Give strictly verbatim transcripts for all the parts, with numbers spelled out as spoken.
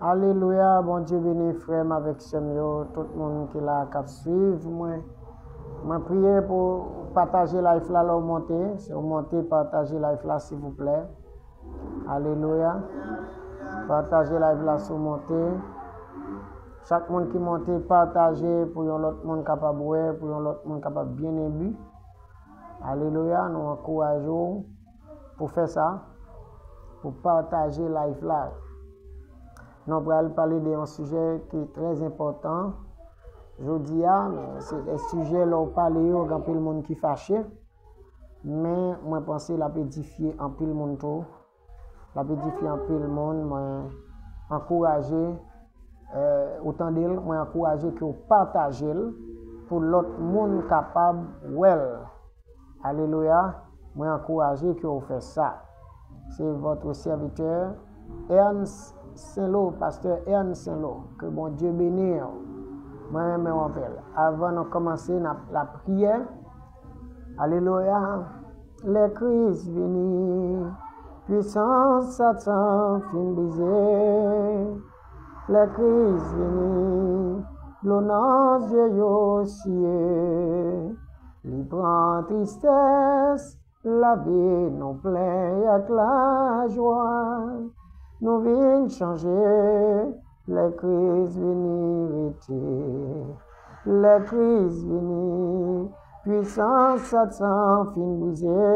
Alelouya, Bondye beni frè m avèk sè m yo, tout moun ki la k ap swiv mwen. Mwen priye pou pataje live la lè w monte. Si w monte, pataje live la silvouplè. Alelouya. Pataje live la si w monte. Chak moun ki monte, pataje pou yon lòt moun kapab wè, pou yon lòt moun kapab byen ebi. Alelouya, nou ankouraje w pou fè sa, pou pataje live la. Nou pral pale de yon sijè ki trè enpòtan. Jodi a, se de sijè lè w pale yo, gen anpil moun ki fache. Men mwen panse l ap edifye anpil moun tou. L ap edifye anpil moun. Mwen ankouraje, eh, ou tande l, mwen ankouraje ke w pataje l pou lòt moun kapab wè l. Alelouya. Mwen ankouraje ke w fè sa. Se votre serviteur Ernst Saint-Lo, pastè Ernst Saint-Lo. Ke Bondye beni w. Mwen renmen w anpil. Avan nou kòmanse, n ap lapriyè. Alelouya. Lè Kris vini, pwisans Satan fin brize. Lè Kris vini, dlo nan zye yo siye. Li pran tristès, lavi nou plen ak lajwa. Nou vin chanje, lè Kris vini rete. Lè Kris vini, pwisans Satan fin brize.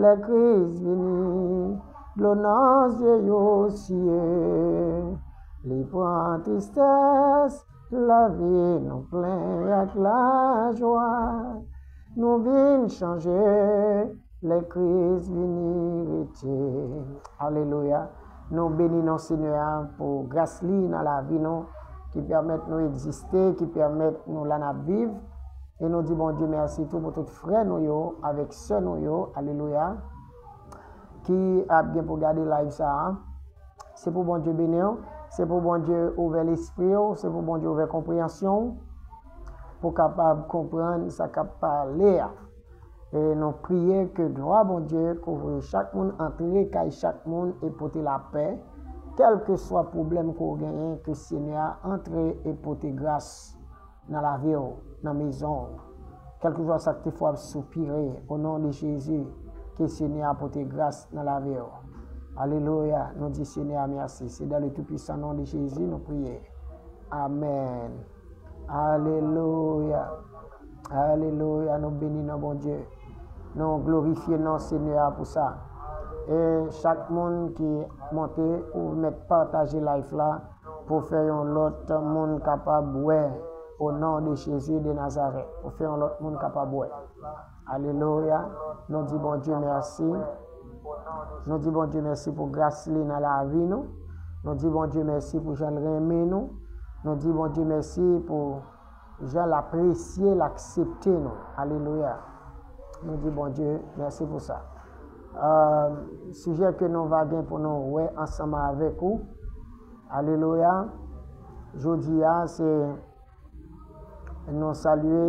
Lè Kris vini, dlo nan zye yo siye. Li pran tristès, lavi nou plen ak lajwa. Nou vin chanje, lè Kris vini rete. Alelouya. Nou beni non Senyè a pou gras li nan lavi nou, ki pèmèt nou egziste, ki pèmèt nou la n ap viv. E nou di Bondye mèsi tou pou tout frè nou yo, avèk sè nou yo. Alelouya. Ki ap gen pou gade live sa a. Se pou Bondye beni w. Se pou Bondye ouvè lespri w. Se pou Bondye ouvè konpreyansyon w. Pou w kapab konprann sa k ap pale a. E nou priye ke glwa Bondye kouvri chak moun, antre kay chak moun e pote lapè. Kèlkeswa pwoblèm ke w genyen, ke Senyè a antre e pote gras nan lavi w, nan mezon w. Kèlkeswa sa k te fè w ap soupire, o non de Jezi, ke Senyè a pote gras nan lavi w. Alelouya, nou di Senyè a mèsi. Se dans le tout puissant nom de Jésus nou priye. Amèn. Alelouya. Alelouya, nou beni non Bondye. Nou glorifye non Senyè a pou sa. E chak moun ki monte, ou mèt pataje live la pou fè yon lòt moun kapab wè, o non de Jezi de Nazarèt, pou fè yon lòt moun kapab wè. Alelouya. Nou di Bondye mèsi. Nou di Bondye mèsi pou gras li nan lavi nou. Nou di Bondye mèsi pou jan l renmen nou. Nou di Bondye mèsi pou jan l apresye, l aksepte nou. Alelouya. Nou di Bondye mèsi pou sa. Euh, sijè ke nou va gen pou nou wè ansanm avèk ou. Alelouya. Jodi a, se nou salye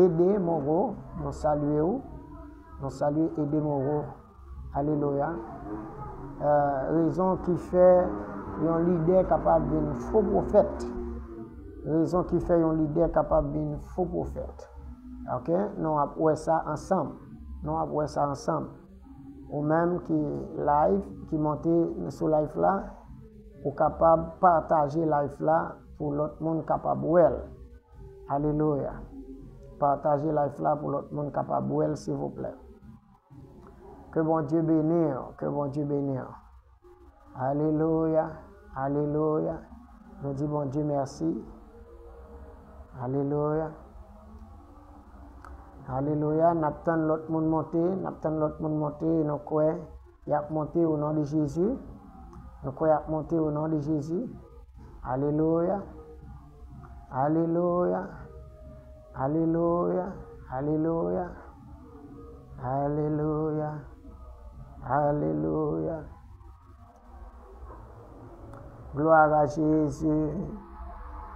Ede Moro. Nou salye ou. Nou salye Ede Moro. Alelouya. Euh, rezon ki fè yon lidè kapab vin fo pwofèt. Rezon ki fè yon lidè kapab vin fo pwofèt. Ok? Nou ap wè sa ansanm. Nou ap wè sa ansanm. Ou menm ki live, ki monte sou live la, ou kapab pataje live la pou lòt moun kapab wè l. Alelouya. Pataje live la pou lòt moun kapab wè l, silvouplè. Ke Bondye beni w, ke Bondye beni w. Alelouya, alelouya. Nou di Bondye mèsi. Alelouya. Alelouya, n ap tann lòt moun monte, n ap tann lòt moun monte, nou kwè y ap monte o non de Jezi. Nou kwè y ap monte o non de Jezi. Alelouya. Alelouya. Alelouya. Alelouya. Alelouya. Alelouya. Gloire à Jésus.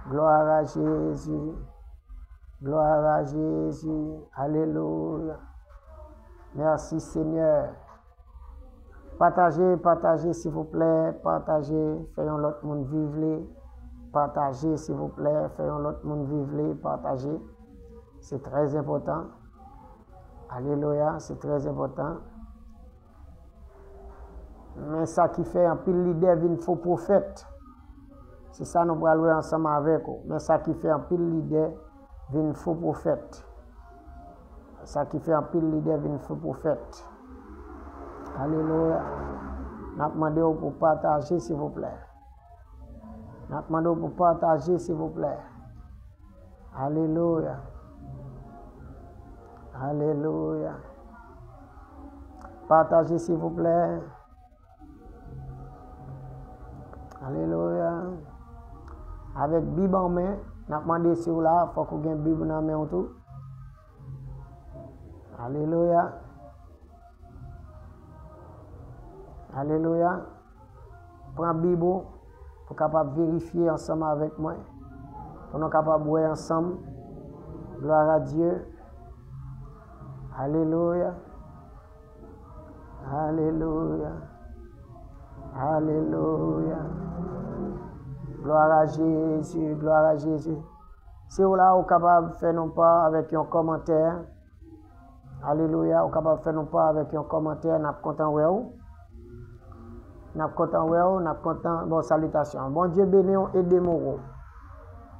Gloire à Jésus. Gloire à Jésus. Alelouya. Mèsi Senyè. Pataje, pataje, silvouplè, pataje, fè yon lòt moun viv li. Pataje, silvouplè, fè yon lòt moun viv li, pataje. Se trè enpòtan. Alelouya, se trè enpòtan. Men sa ki fè anpil lidè vin fo pwofèt. Se sa nou pral wè ansanm avèk ou. Men sa ki fè anpil lidè vin fo pwofèt. Sa ki fè anpil lidè vin fo pwofèt. Alelouya. N ap mande w pou pataje, silvouplè. N ap mande w pou pataje, silvouplè. Alelouya. Alelouya. Pataje, silvouplè. Alelouya. Avèk Bib an men, n ap mande si w la, fòk ou gen Bib nan men w tou. Alelouya. Alelouya. Pran Bib ou pou kapab verifye ansanm avèk mwen, pou nou kapab wè ansanm. Gloire à Dieu. Alelouya. Alelouya. Alelouya. Gloire à Jésus, gloire à Jésus. Si w la, ou kapab fè nou pa avèk yon kòmantè. Alelouya, ou kapab fè nou pa avèk yon kòmantè, n ap kontan wè w. N ap kontan wè w, n ap kontan ba w salitasyon. Bondye beni w, Edemoro.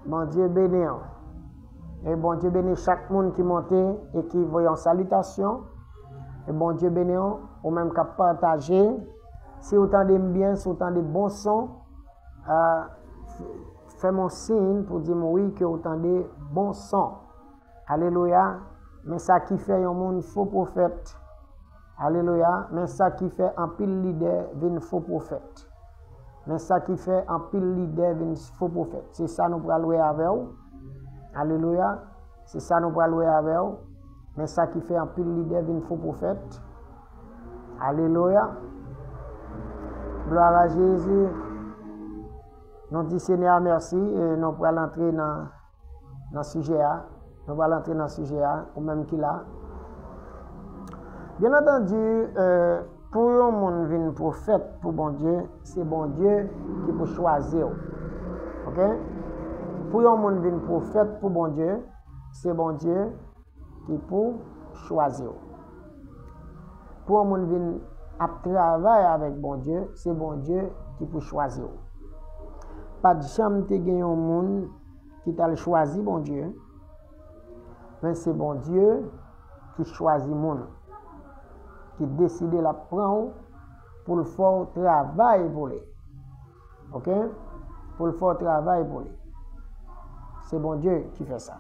Bondye beni w. E Bondye beni chak moun ki monte e ki voye yon salitasyon. E Bondye beni w, ou menm k ap pataje. Si w tande m byen, si w tande bon son, ah, fè m yon siy pou di m wi ke w tande bon son. Alelouya. Men sa ki fè yon moun fo pwofèt. Alelouya. Men sa ki fè anpil lidè vin fo pwofèt. Men sa ki fè anpil lidè vin fo pwofèt. Se sa nou pral wè avè w. Alelouya. Se sa nou pral wè avè w. Men sa ki fè anpil lidè vin fo pwofèt. Alelouya. Gloire à Jésus. Nou di Senyè a mèsi e nou pral antre nan, nan sijè a. Nou pral antre nan sijè a, ou menm ki la. Byen antandi, euh, pou yon moun vin pwofèt pou Bondye, se Bondye ki pou chwazi w. Oke? Pou yon moun vin pwofèt pou Bondye, se Bondye ki pou chwazi w. Pou yon moun vin ap travay avèk Bondye, se Bondye ki pou chwazi w. Pa t janm te gen yon moun ki t al chwazi Bondye, men se Bondye ki chwazi moun, ki deside l ap pran w pou l fè w travay pou li. Oke? Pou l fè w travay pou li. Se Bondye ki fè sa.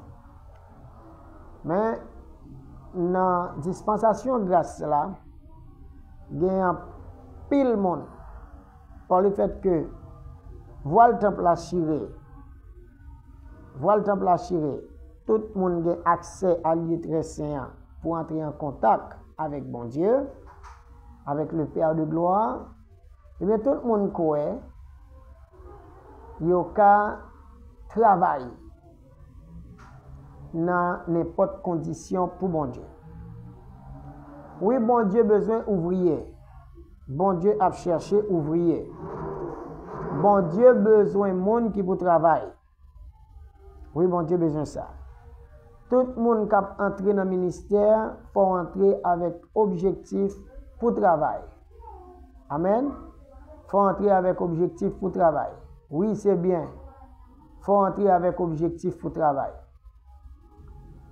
Men, nan dispansasyon gras la, gen anpil moun, pa lefèt ke vwal tanp la chire, vwal tanp la chire, tout moun gen aksè a lye trè sen an pou antre an kontak avèk Bondye, avèk le Père de gloire. Ebyen, tout moun kwè yo ka travay nan nenpòt kondisyon pou Bondye. Wi, Bondye bezwen ouvriye. Bondye ap chèche ouvriye. Bondye bezwen moun ki pou travay. Wi, Bondye bezwen sa. Tout moun k ap antre nan ministè, fò w antre avèk objektif pou travay. Amèn. Fò w antre avèk objektif pou travay. Wi, se byen. Fò w antre avèk objektif pou travay.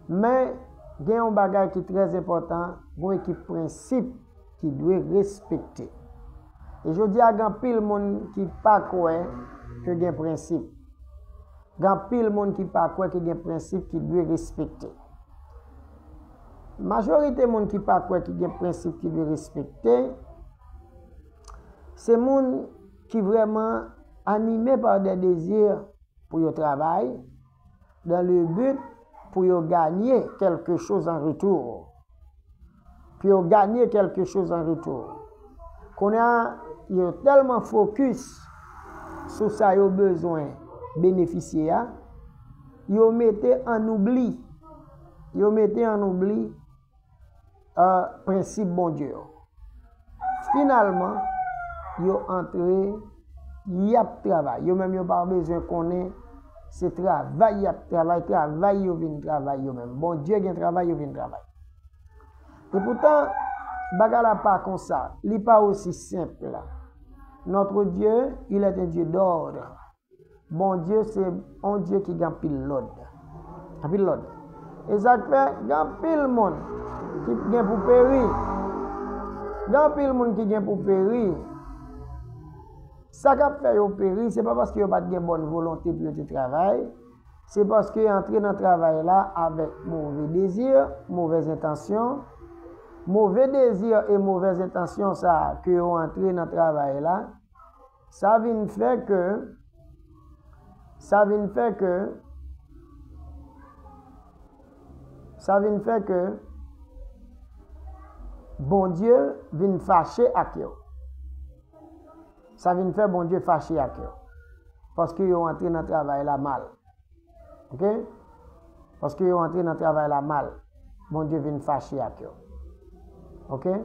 Men, gen yon bagay ki trè enpòtan, gon ekip prensip ki dwe respekte. E jodi a, gen anpil moun ki pa kwè ke gen prensip. Gen anpil moun ki pa kwè ke gen prensip ki dwe respekte. Majorite moun ki pa kwè ke gen prensip ki dwe respekte, se moun ki vrèman anime pa de dezi pou yo travay, dans le but pou yo ganye quelque chose en retour. Pou yo ganye quelque chose en retour. Kounye a, yo tèlman fokis sou sa yo bezwen benefisye a, yo mete an oubli, yo mete an oubli, euh, prensip Bondye yo. Finalman, yo antre, y ap travay. Yo menm, yo pa bezwen konnen se travay y ap travay, travay yo vin travay yo menm. Bondye gen travay, yo vin travay. Epoutan, bagay la pa konsa. Li pa osi senp. Notre Dieu, il est un Dieu d'ordre. Bondye se yon Dye ki gen anpil lòd. Anpil lòd. E sa k fè, gen anpil moun ki gen pou peri. Gen anpil moun ki gen pou peri. Sa k ap fè yo peri, se pa paske yo pa t gen bòn volonte pou yo te travay. Se paske yo antre nan travay la avèk move dezi, movèz entansyon. Move dezi e movèz entansyon sa a ke yo antre nan travay la, sa vin fè ke, sa vin fè ke, sa vin fè ke Bondye vin fache ak yo. Sa vin fè Bondye fache ak yo. Paske yo antre nan travay la mal. Oke? Paske yo antre nan travay la mal. Bondye vin fache ak yo. Oke?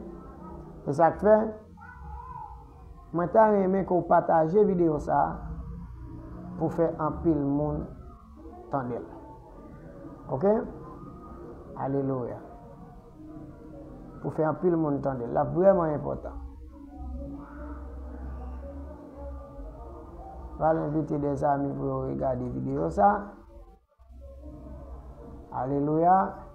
E sa k fè, mwen ta renmen ke w pataje videyo sa a pou fè anpil moun tande l. Oke? Alelouya. Pou fè anpil moun tande l. L ap vrèman enpòtan. Pral envite dèzami pou yo regade videyo sa. Alelouya.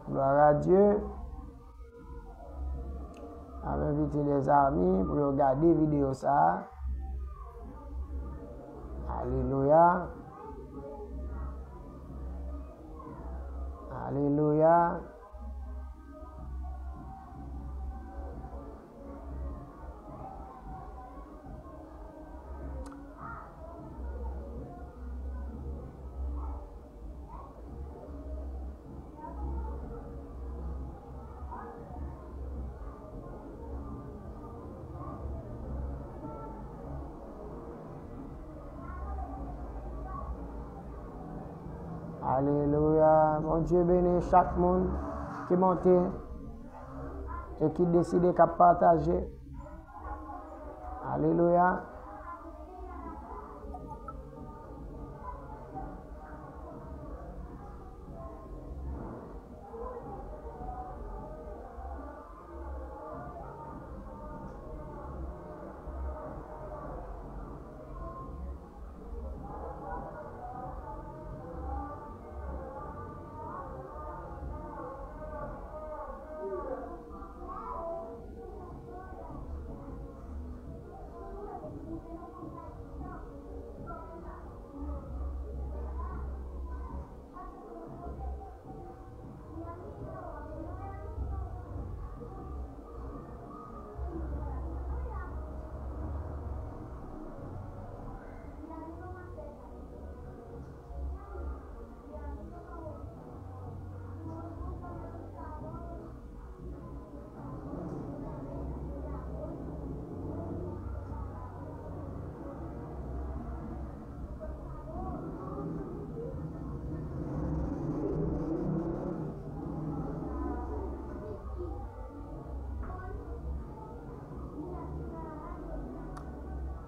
Gloire à Dieu. N ap envite dèzami pou yo gade videyo sa a. Alelouya. Alelouya. Alelouya. Bondye beni chak moun ki monte e ki deside k ap pataje. Alelouya.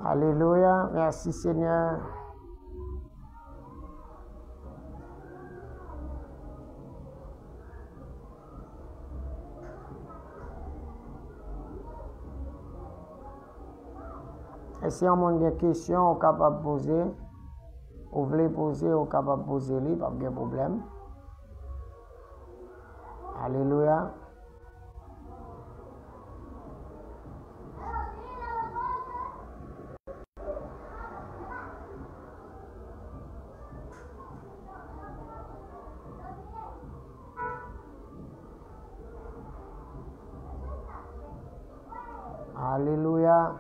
Alelouya. Mèsi, Senyè. E si yon moun gen kesyon, ou kapab poze. Ou vle poze, ou kapab poze li, p ap gen pwoblèm. Alelouya. Alelouya.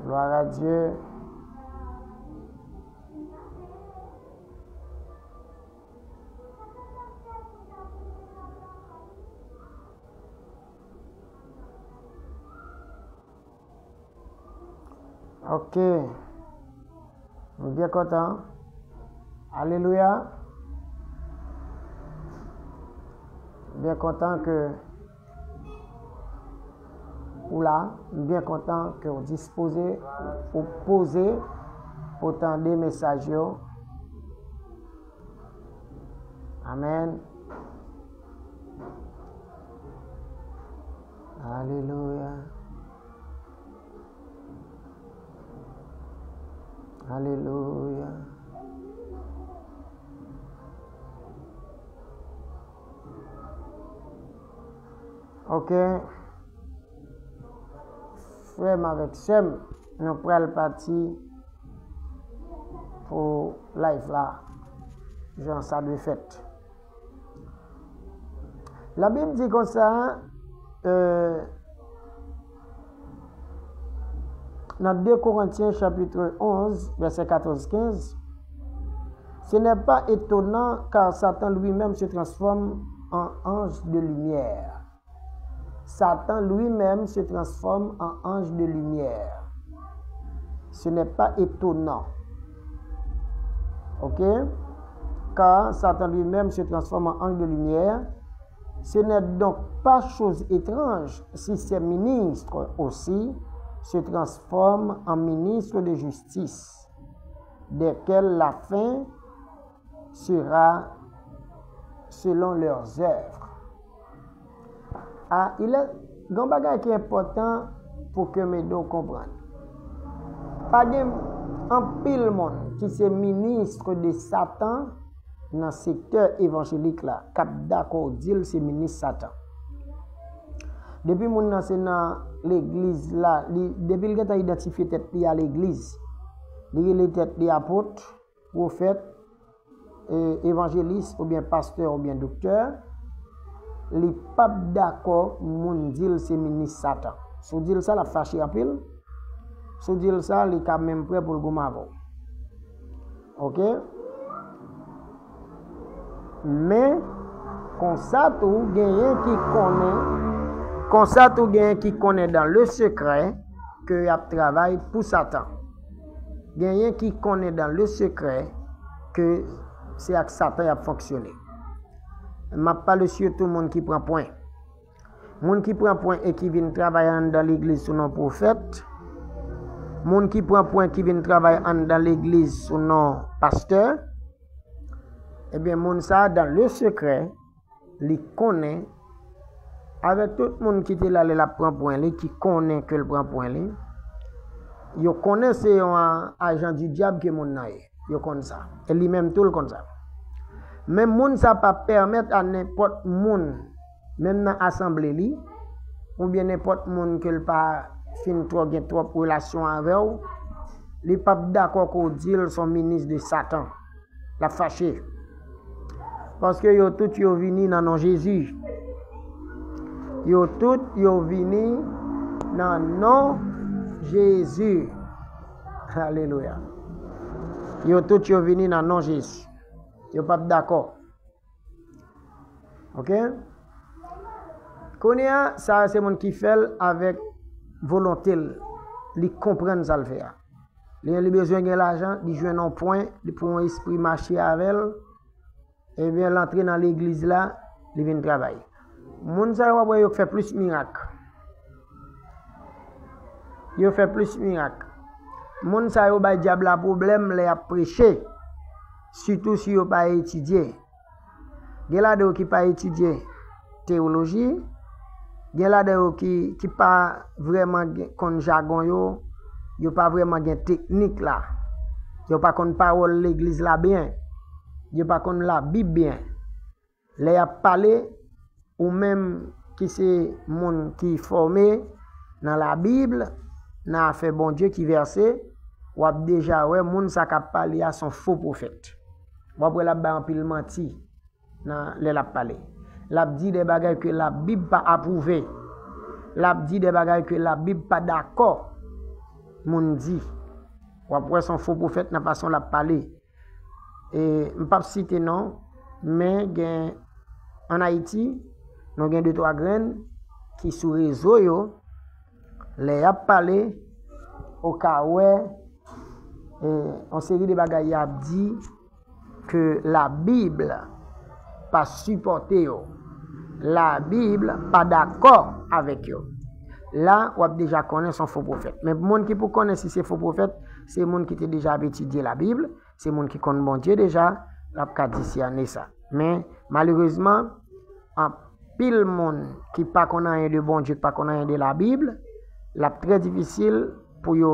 Gloire à Dieu. Ok. M byen kontan. Alelouya. M byen kontan ke ou la. M byen kontan ke ou dispoze, ou poze pou tande mesaj yo. Amèn. Alelouya. Alelouya. Ok. Frè m avèk sè m, nou pral pati pou live la, jan sa dwe fèt. Labib di konsa, euh, nan de Korentyen chapit onz, vèsè katòz kenz, Ce n'est pas étonnant, car Satan lui-même se transforme en ange de lumière. Satan lui-même se transforme en ange de lumière. Ce n'est pas étonnant. Ok? Car Satan lui-même se transforme en ange de lumière. Ce n'est donc pas chose étrange si ses ministres aussi se transforment en ministres de justice, desquels la fin sera selon leurs œuvres. A, il est, gen yon bagay ki enpòtan pou ke m ede w konprann. Pa gen anpil moun ki se minis de Satan nan sektè evanjelik la k ap dakò di l se minis Satan. Depi moun nan se nan legliz la, li, depi l gentan idantifye tèt li a legliz, li rele tèt li apot, pwofèt, e, evanjelis oubyen pastè oubyen doktè, li p ap dakò moun di l se minis Satan. Si w di l sa, l ap fache anpil. Si w di l sa, li ka menm prè pou l goumen avè w. Ok? Men, konsa tou, genyen ki konnen, konsa tou, genyen ki konnen dans le secret ke y ap travay pou Satan. Genyen ki konnen dans le secret ke se ak Satan y ap fonksyone. M ap pale sitou moun ki pran pwen. Moun ki pran pwen e ki vin travay anndan legliz sou non pwofèt. Moun ki pran pwen ki vin travay anndan legliz sou non pastè. Ebyen, moun sa a, dans le secret, li konnen, avèk tout moun ki te la lè l ap pran pwen li, ki konnen ke l pran pwen li, yo konnen se yon a-, ajan di dyab ke moun nan ye. Yo konn sa. E li menm tou, l konn sa. Men moun sa pa pèmèt a nenpòt moun, menm nan asanble li, oubyen nenpòt moun ke l pa fin twò gen twòp relasyon avè w, li p ap dakò ke w di l se yon minis de Satan. L ap fache. Paske yo tout yo vini nan non Jezi. Yo tout yo vini nan non Jezi. Alelouya. Yo tout yo vini nan non Jezi. Yo p ap dakò. Ok? Kounye a, sa a se moun ki fè l avèk volonte l. Li konprann sa l fè a. Li, li bezwen gen lajan, li jwenn yon pwen, li pran yon espri mache avè l, ebyen, l antre nan legliz la, li vin travay. Moun sa yo, w ap wè yo k fè plis mirak. Yo fè plis mirak. Moun sa yo bay dyab la pwoblèm lè y ap preche, sitou si yo pa etidye. Gen ladan yo ki pa etidye teyoloji, gen ladan yo ki, ki pa vrèman gen, konn jagon yo, yo pa vrèman gen teknik la, yo pa konn pawòl legliz la byen, yo pa konn Labib byen. Lè y ap pale, ou menm ki se moun ki fòme nan Labib, nan afè Bondye, ki vèse, w ap deja wè moun sa k ap pale a se yon fo pwofèt. W ap wè l ap bay anpil manti nan, lè l ap pale. L ap di de bagay ke Labib pa apwouve. L ap di de bagay ke Labib pa dakò moun di. W ap wè se yon fo pwofèt nan fason l ap pale. E m p ap site non, men gen, ann Ayiti, nou gen de twa grenn ki sou rezo yo, lè y ap pale, ou ka wè, e, yon seri de bagay y ap di ke Labib pa sipòte yo. Labib pa dakò avèk yo. La, w ap deja konnen se yon fo pwofèt. Men moun ki pou konnen si se fo pwofèt, se moun ki te deja ap etidye Labib, se moun ki konn Bondye deja, l ap ka disène sa. Men, malerezman, anpil moun ki pa konn anyen de Bondye, ki pa konn anyen de Labib, l ap trè difisil pou yo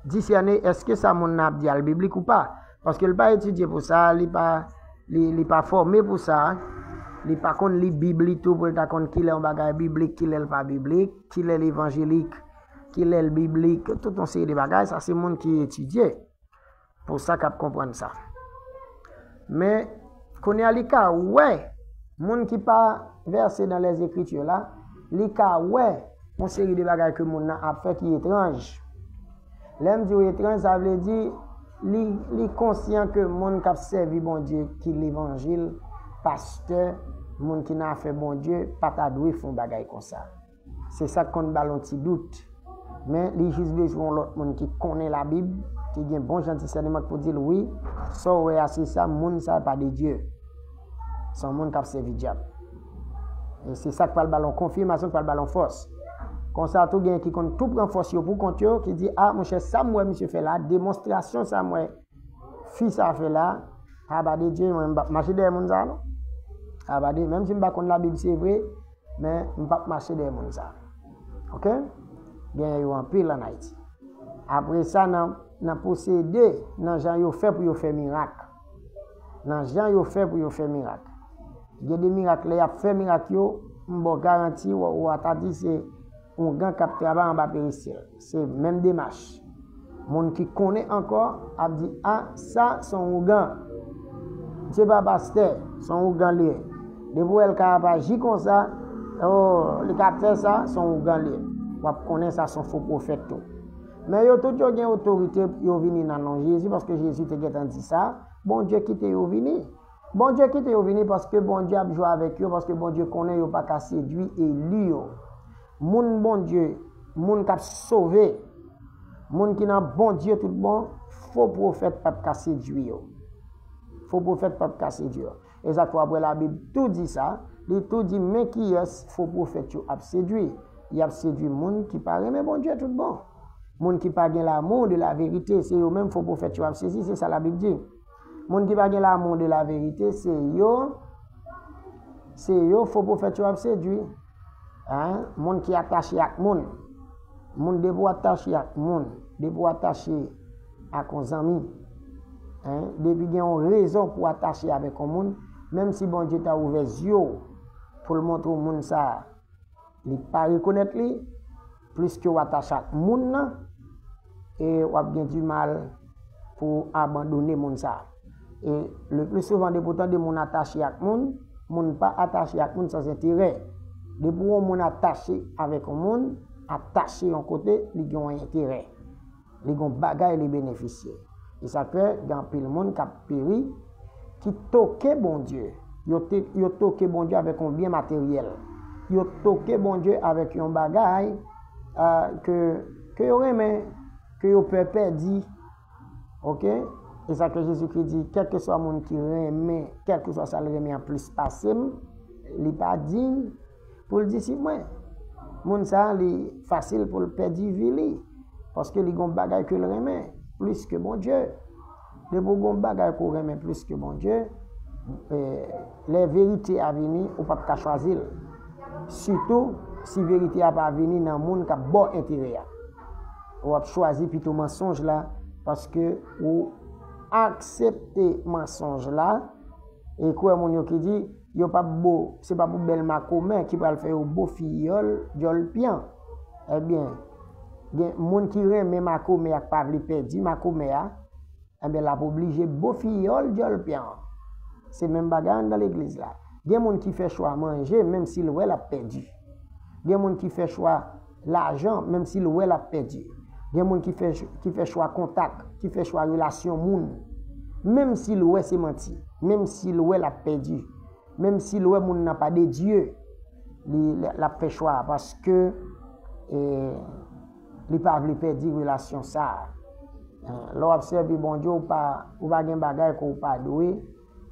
disène èske sa moun nan ap di a l biblik ou pa. Paske l pa etidye pou sa, li pa, li, li pa fòme pou sa, li pa konn li Bib li tou pou l ta konn kilè yon bagay biblik, kilè l pa biblik, kilè l evanjelik, kilè l biblik, tout yon seri de bagay, sa se moun ki etidye pou sa k ap konprann sa. Men, kounye a li ka wè, moun ki pa vèse nan Lèzekriti la, li ka wè yon seri de bagay ke moun nan ap fè ki etranj. Lè m di w etranj, sa vle di li, li konsyan ke moun k ap sèvi Bondye, ki levanjil, pastè, moun ki nan afè Bondye, pa ta dwe fè yon bagay konsa. Se sa k konn ba l yon ti dout. Men li jis bezwen yon lòt moun ki konnen Labib, ki gen bon jan disèneman pou di l wi, sa w wè a se sa, moun sa pa de Dye. Se yon moun k ap sèvi dyab. E se sa k pral ba l yon konfimasyon, k pral ba l yon fòs. Konsa tou gen ki konn tou pran fòs yo pou kont yo, ki di, a monchè, sa m wè misye fè la, demonstrasyon sa m wè fi sa fè la, a pa de Dye, mwen m p ap mache dèyè moun sa non. A pa de, menm si m pa konn Labib se vre, men m p ap mache dèyè moun sa. Oke? Genyen yo anpil ann Ayiti. Apre sa, nan, nan pwosede, nan jan yo fè pou yo fè mirak. Nan jan yo fè pou yo fè mirak. Gen de mirak, lè y ap fè mirak yo, m ba w garanti, w a, w a ta di se oungan k ap travay anba peristyèl. Se menm demach. Moun ki konnen ankò ap di, a, sa se yon oungan. Se pa pastè, se yon oungan li ye. Depi w wè l ka aji konsa, o, li ka fè sa, se yon oungan li ye. W ap konnen sa se yon fo pwofèt tou. Men yo tout yo gen otorite, yo vini nan non Jezi, paske Jezi te gentan di sa, Bondye kite yo vini. Bondye kite yo vini paske Bondye ap jwe avèk yo, paske Bondye konnen yo pa ka sedui eli yo. Moun Bondye, moun k ap sove, moun ki nan Bondye tout bon, fo pwofèt p ap ka sedui yo. Fo pwofèt p ap ka sedui yo. E sa k fè w ap wè Labib tou di sa, li tou di men kiyès fo pwofèt yo ap sedui. Y ap sedui moun ki pa renmen Bondye tout bon. Moun ki pa gen l'amour de la vérité, se yo menm fo pwofèt yo ap sezi, se sa Labib di. Moun ki pa gen l'amour de la vérité, se yo, se yo fo pwofèt yo ap sedui. Hein? Moun ki atache ak moun. Moun depi w atache ak moun, depi w atache ak yon zanmi, hein? Depi gen yon rezon pou w atache avèk yon moun, menm si Bondye ta ouvè zye w pou l montre w moun sa a, li pa rekonèt li, pliske w atache ak moun nan, e w ap gen dimal pou w abandone moun sa a. E le pli souvan, depi w tande moun atache ak moun, moun pa atache ak moun sans enterè. Depi w wè yon moun atache avèk yon moun, atache yon kote, li gen yon enterè. Li gen yon bagay li benefisye. E sa k fè gen anpil moun k ap peri, ki toke Bondye. Yo, te, yo toke Bondye avèk yon byen materyèl. Yo toke Bondye avèk yon bagay, ah, ke, ke yo renmen, ke yo pè pèdi. Oke? E sa ke Jezikri di, kèlkeswa moun ki renmen, kèlkeswa sa l renmen an plis pase m, li pa diy pou l disip mwen. Moun sa a, li fasil pou l pèdi vi li, paske li gon bagay ke l renmen plis ke Bondye. Depi w gon bagay ke w renmen plis ke Bondye, eh, lè verite a vini, ou p ap ka chwazi l. Sitou si verite a pa vini nan moun k ap ba w enterè a. W ap chwazi pito mansonj la, paske ou aksepte mansonj la, e kwè moun yo ki di, yo p ap bo, se p ap yon bèl makomè ki pral fè yo bo fiyòl dyòl pyan. Ebyen, gen moun ki renmen makomè a k pa vle pèdi makomè a, ebyen, l ap oblije bo fiyòl dyòl pyan an. Se menm bagay anndan legliz la. Gen moun ki fè chwa manje, menm si l wè l ap pèdi. Gen moun ki fè chwa lajan, menm si l wè l ap pèdi. Gen moun ki fè, ki fè chwa kontak, ki fè chwa relasyon moun, menm si l wè se manti, menm si l wè l ap pèdi, menm si l wè moun nan pa de Dye, li, l ap fè chwa a, paske, eh, Li pa vle pèdi relasyon sa a. Lè w ap sèvi Bondye, ou pa, ou pa gen bagay ke w pa dwe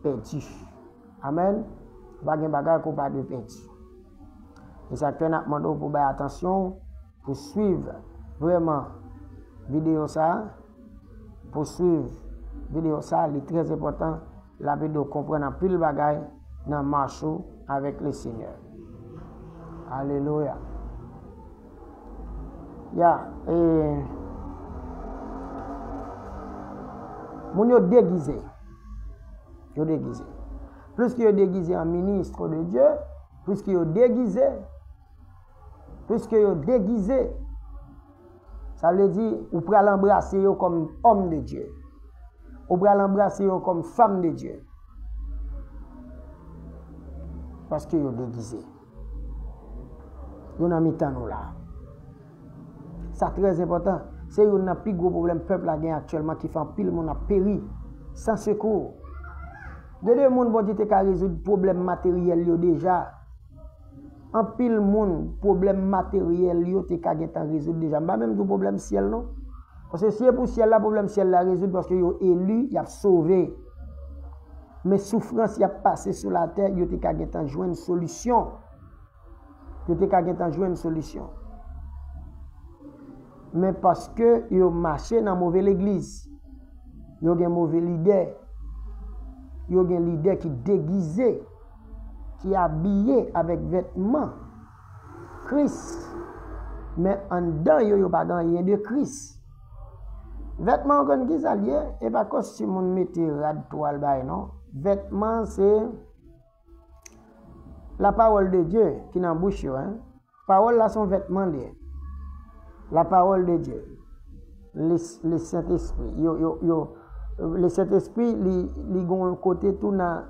pèdi. Amèn. Ou pa gen bagay ke w pa dwe pèdi. E sa k fè n ap mande w pou w bay atansyon, pou w swiv vrèman videyo sa a, pou w swiv videyo sa a, li trè enpòtan, l ap ede w konprann anpil bagay nan mach ou avèk Lesenyè. Alelouya. Ya, e, moun yo degize. Yo degize. Plis ke yo degize an ministre de Dieu, plis ke yo degize, plis ke yo degize, sa vle di ou pral anbrase yo kòm homme de Dieu. Ou pral anbrase yo kòm femme de Dieu. Paske yo degize. Yo nan mitan nou la. Sa trè enpòtan. Se youn nan pi gwo pwoblèm pèp la gen aktyèlman ki fè anpil moun ap peri san sekou. Gen de moun Bondye te ka rezoud pwoblèm materyèl yo deja. Anpil moun, pwoblèm materyèl yo te ka gentan rezoud deja. M pa menm di w pwoblèm syèl non. Paske si e pou syèl la, pwoblèm syèl la rezoud paske yo eli, y ap sove. Men soufrans y ap pase sou latè, yo te ka gentan jwenn solisyon. Yo te ka gentan jwenn solisyon. Men paske yo mache nan move legliz, yo gen move lidè, yo gen lidè ki degize, ki abiye avèk vètman Kris, men anndan yo, yo pa gen anyen de Kris. Vètman, ou konn ki sa l ye? E pa kòstim moun mete rad twal bay non. Vètman, se la parole de Dieu ki nan bouch yo, hein. Pawòl la se yon vètman li ye. La parole de Dieu. Le, le Sentespri. Yo, yo, yo, le Sentespri, li, li gen yon kote tou nan,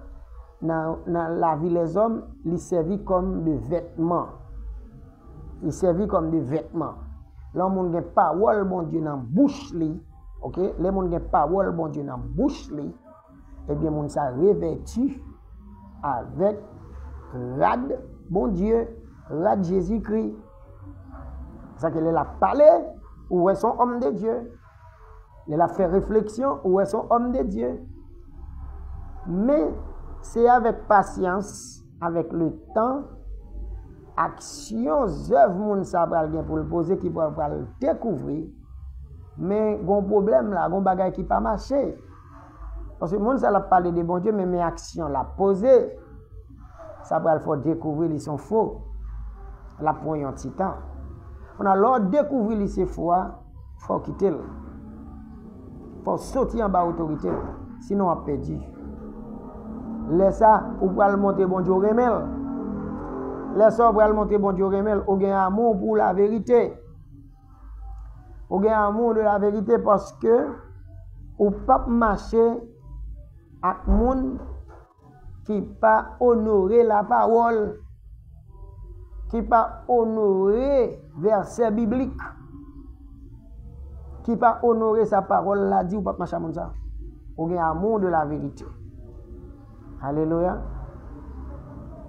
nan, nan lavi lèzòm, li sèvi kòm de vètman. Li sèvi kòm de vètman. Lè yon moun gen pawòl Bondye nan bouch li, oke? Lè moun gen pawòl Bondye nan bouch li, ebyen, moun sa revèti avèk rad Bondye, rad Jezikri. Sa ke lè l ap pale, ou wè se yon homme de Dieu. Lè l ap fè refleksyon, ou wè se yon homme de Dieu. Men, se avèk pasyans, avèk le tan, aksyon, zèv moun sa pral gen pou l poze ki pral, pral dekouvri. Men, gon pwoblèm la, gon bagay ki pa mache. Paske moun sa l ap pale de Bondye, men, men aksyon l ap poze. Sa pral fè w dekouvri li se yon fo. L ap pran yon ti tan. Kounye a, lè w dekouvri li se fo a, fò w kite l. Fò w soti anba otorite l. Sinon, w ap pèdi. Lè sa, ou pral montre Bondye w renmen l. Lè sa, ou pral montre Bondye w renmen l. Ou gen amou pou laverite. Ou gen amou de laverite paske ou p ap mache ak moun ki pa onore lapawòl, ki pa onore vèsè biblik, ki pa onore sa pawòl la di, ou p ap mache ak moun sa. Ou gen amou de laverite. Alelouya.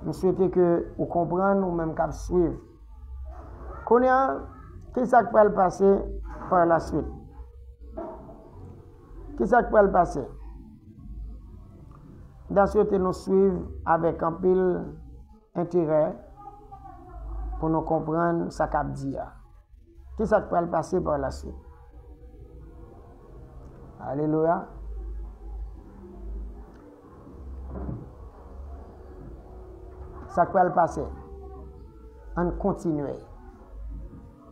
M swete ke ou konprann, ou menm k ap swiv. Kounye a, ki sa k pral pase par la suite? Ki sa k pral pase? M ta swete nou swiv avèk anpil enterè pou nou konprann sa k ap di a. Ki sa k pral pase par la suite? Alelouya. Sa k pral pase? Ann kontinye.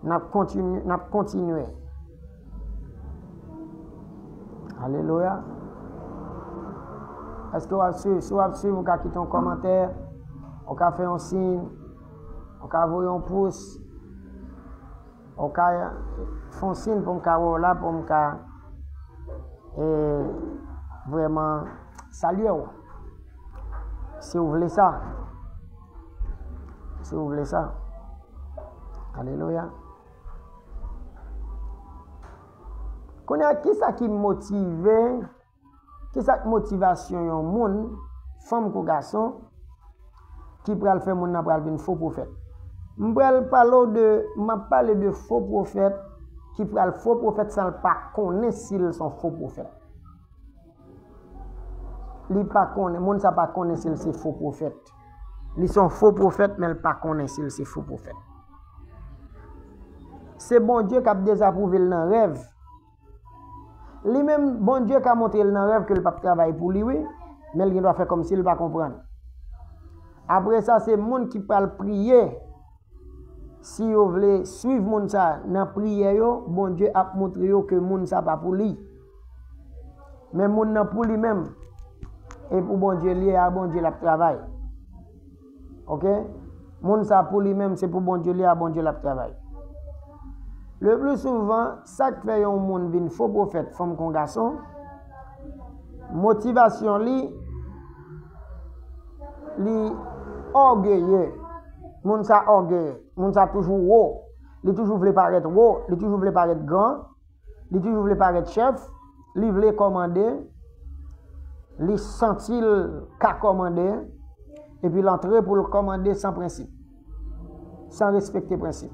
N ap kontinye, n ap kontinye. Alelouya. Èske w ap swiv? Si w ap swiv, ou ka kite yon kòmantè, ou ka fè yon siy, ou ka voye yon pous, ou ka fè yon siy pou m ka wè w la, pou m ka, e, vrèman salye w. Si w vle sa. Si w vle sa. Alelouya. Kounye a, kisa ki motive, kisa k motivasyon yon moun, fanm kou gason, ki pral fè moun nan pral vin fo pwofèt? M pral pale w de, m ap pale de fo pwofèt ki pral fo pwofèt san l pa konnen si l se yon fo pwofèt. Li pa konnen, moun sa pa konnen si l se fo pwofèt. Li se yon fo pwofèt, men l pa konnen si l se fo pwofèt. Se Bondye k ap dezapwouve l nan rèv. Li menm, Bondye ka montre l nan rèv ke l p ap travay pou li, wi, men l gen dwa fè kòmsi l pa konprann. Apre sa, se moun ki pral priye. Si yo vle swiv moun sa nan priyè yo, Bondye ap montre yo ke moun sa pa pou li. Men moun nan pou li menm. E pou Bondye li ye, a Bondye l ap travay. Oke? Moun sa pou li menm, se pou Bondye li ye, a Bondye l ap travay. Le pli souvan, sa k fè yon moun vin fo pwofèt, fanm kon gason, motivasyon li, li ògeye. Moun sa ògeye. Moun sa toujou wo. Li toujou vle parèt wo. Li toujou vle parèt gran. Li toujou vle parèt chèf. Li vle kòmande. Li santi l ka kòmande. Epi l antre pou l kòmande san prensip. San respekte prensip.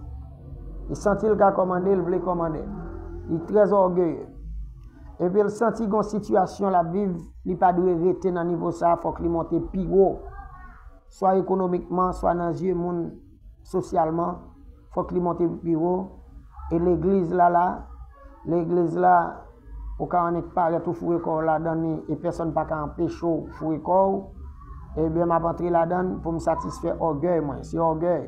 Li santi l ka kòmande, l vle kòmande. Li trè ògeye. Epi l santi gon sitiyasyon l ap viv, li pa dwe rete nan nivo sa, fòk li monte pi wo. Swa ekonomikman, swa nan zye moun sosyalman, fòk li monte pi wo. E legliz la la, legliz la, ou ka annik parèt ou foure kò w ladan li, e pèsonn pa ka anpeche w foure kò w. Ebyen, m ap antre ladan l pou m satisfè ògèy mwen. Se ògèy.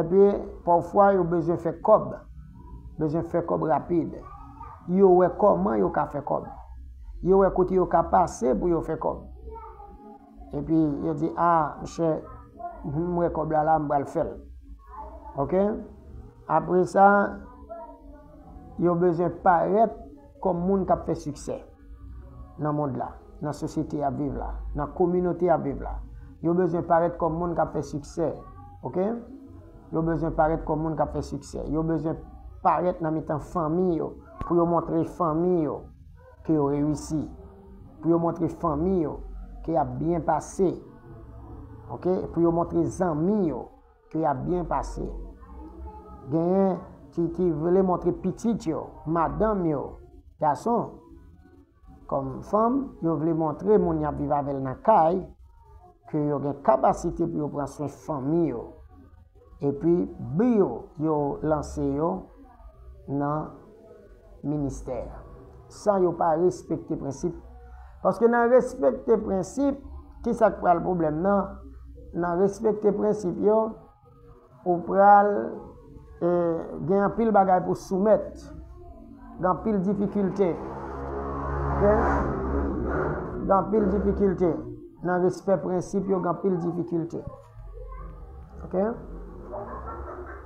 Epi, pafwa, yo bezwen fè kòb. Bezwen fè kòb rapid. Yo wè kòman yo ka fè kòb. Yo wè kote yo ka pase pou yo fè kòb. Epi, yo di, a, monchè, m wè kòb la la, m pral fè l. Oke? Apre sa, yo bezwen parèt kòm moun k ap fè siksè nan mond la, nan sosyete y ap viv la, nan kominote y ap viv la. Yo bezwen parèt kòm moun k ap fè siksè. Oke? Yo bezwen parèt kòm moun k ap fè siksè. Yo bezwen parèt nan mitan fanmi yo, pou yo montre fanmi yo ke yo reyisi, pou yo montre fanmi yo ke y ap byen pase. Oke? Pou yo montre zanmi yo ke y ap byen pase. Genyen ki, ki vle montre pitit yo, madanm yo, gason, kòm fanm, yo vle montre moun y ap viv avè l nan kay ke yo gen kapasite pou yo pran swen fanmi yo. Epi, bi yo, yo lanse yo nan ministè. San yo pa respekte prensip. Paske nan respekte prensip, ki sa k pral pwoblèm nan? Nan respekte prensip yo, ou pral, e, gen anpil bagay pou soumèt. Gen anpil difikilte. Oke? Gen anpil difikilte. Nan respè prensip yo, gen anpil difikilte. Oke?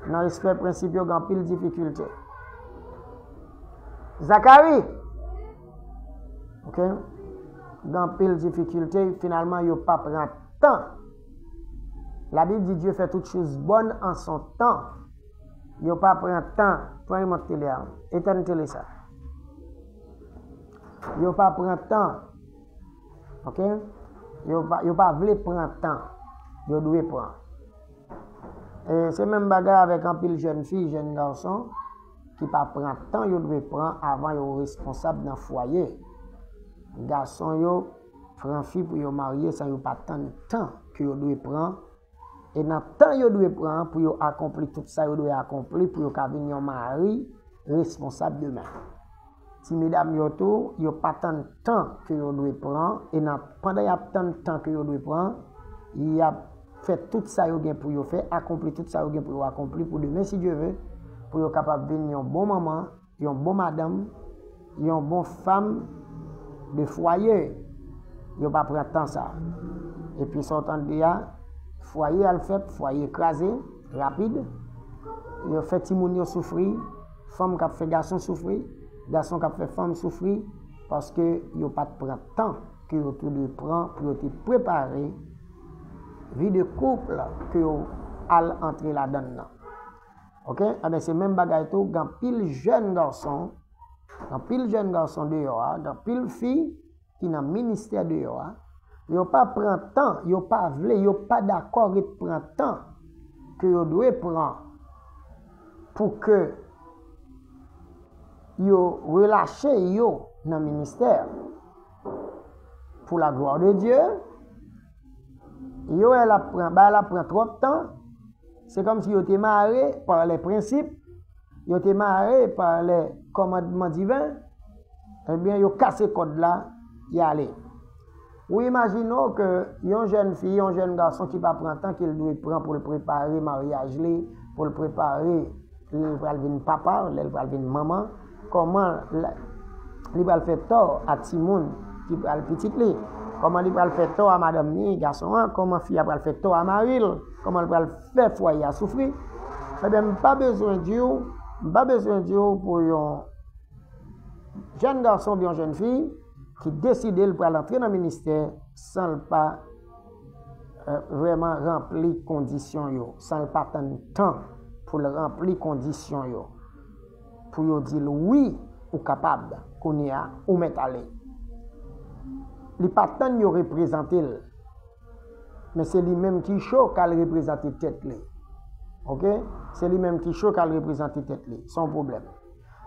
Nan respè prensip yo, gen anpil difikilte. Zakari! Oke? Gen anpil difikilte, finalman, yo pa pran tan. Labib di, Dieu fait toutes choses bonnes en son temps. Yo pa pran tan. Pran remòt tele a. Etèn tele sa. Yo pa pran tan. Oke? Yo pa, yo pa vle pran tan. Yo dwe pran. E se menm bagay avèk anpil jèn fi, jèn gason, ki pa pran tan yo dwe pran avan yo responsab nan fwaye. Gason yo pran fi pou yo marye san yo pa tann tan ke yo dwe pran. E nan tan yo dwe pran pou yo akonpli tout sa yo dwe akonpli pou yo ka vin yon mari responsab demen. Ti medam yo tou, yo pa tann tan ke yo dwe pran, e nan, pandan y ap tann tan ke yo dwe pran, y ap fè tout sa yo gen pou yo fè, akonpli tout sa yo gen pou yo akonpli pou demen, si Dye ve, pou yo kapab vin yon bon manman, yon bon madanm, yon bon fanm de fwaye. Yo pa pran tan sa. Epi sa w tande a, fwaye al fèt, fwaye kraze, rapid. Yo fè timoun yo soufri, fanm k ap fè gason soufri, gason k ap fè fanm soufri, paske yo pa t pran tan ke yo te dwe pran pou yo te prepare vi de koup ke yo al antre ladan l nan. Oke? Enben, se menm bagay tou, gen anpil jèn gason, gen anpil jèn gason deyò a, gen anpil fi ki nan ministè deyò a, yo pa pran tan, yo pa vle, yo pa dakò ret pran tan ke yo dwe pran pou ke yo relache yo nan ministè pour la gloire de Dieu, yo wè l ap pran, bagay la ap pran twòp tan, se kòmsi yo te mare par les principes, yo te mare par les commandements divins, ebyen, yo kase kòd la, y ale. Ou imajine w ke yon jèn fi, yon jèn gason ki pa pran tan ke l dwe pran pou l prepare maryaj li, pou l prepare lè l pral vin papa, lè l pral vin manman, kòman l, li pral fè tò a timoun ki pral pitit li, kòman li pral fè tò a madanm ni, gason an, kòman fi a pral fè tò a mari l, kòman l pral fè fwaye a soufri. Ebyen, m pa bezwen di w, m pa bezwen di w pou yon jèn gason oubyen yon jèn fi ki deside l pral antre nan ministè san l pa, eh, vrèman ranpli kondisyon yo, san l pa tann tan pou l ranpli kondisyon yo, pou yo di l, "Wi, ou kapab, kounye a, ou mèt ale." Li pa tann yo reprezante l, men se li menm ki cho k al reprezante tèt li. Oke? Se li menm ki cho k al reprezante tèt li. Se yon pwoblèm.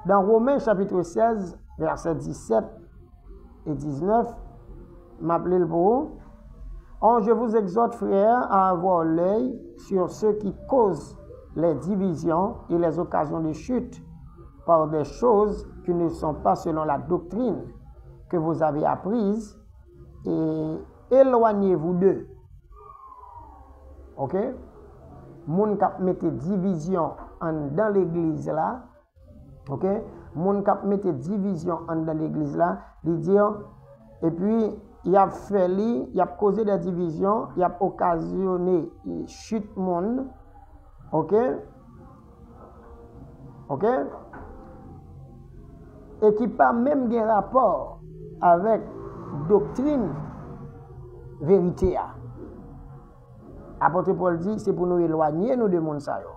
Dans Romains chapitre seize, verset dix-sept et dix-neuf, m ap li l pou ou. Or, je vous exhorte, frères, à avoir l'œil sur ceux qui causent les divisions et les occasions de chute par des choses qui ne sont pas selon la doctrine que vous avez apprise, et éloignez-vous d'eux. Oke? Moun k ap mete divizyon anndan legliz la, oke? Moun k ap mete divizyon anndan legliz la, li di, epi y ap fè li, y ap koze de divizyon, y ap okazyone chit moun, oke? Oke? E ki pa menm gen rapò avèk doktrin verite a. Apot Pòl di, se pou nou elwanye nou de moun sa yo.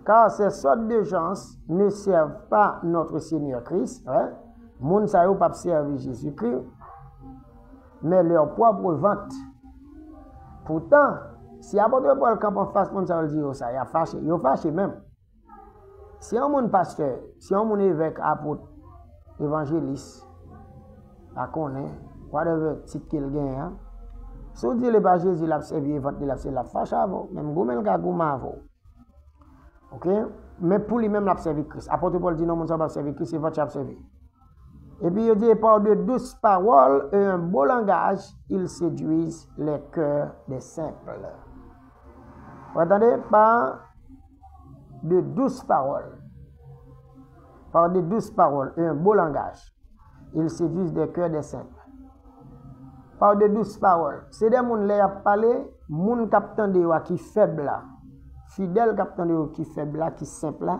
Car ces sortes de gens ne servent pas notre Seigneur Christ, hein? Moun sa yo p ap sèvi Jezikri, men leur propre ventre. Poutan, si apot Pòl kanpe anfas moun sa yo, l di yo sa, y ap fache. Yo fache menm. Si yon moun pastè, si yon moun evèk, apot, evanjelis, pa konnen, whatever tit ke l genyen an, si w di l e pa Jezi l ap sèvi, e vant li l ap sèvi, l ap fache avè w. Menm goumen l ka goumen avè w. Oke? Men pou li menm l ap sèvi Kris. Apot Pòl di non, moun sa yo p ap sèvi Kris, se vant yo ap sèvi. Epi yo di, et par de douces paroles et un beau langage, ils séduisent les cœurs des simples. Ou tande? Par de douces paroles. Par de douces paroles et un beau langage, ils séduisent des cœurs des simples. Par de douces paroles. Se de moun lè y ap pale, moun k ap tande yo a ki fèb la. Fidèl k ap tande yo ki fèb la, ki senp la,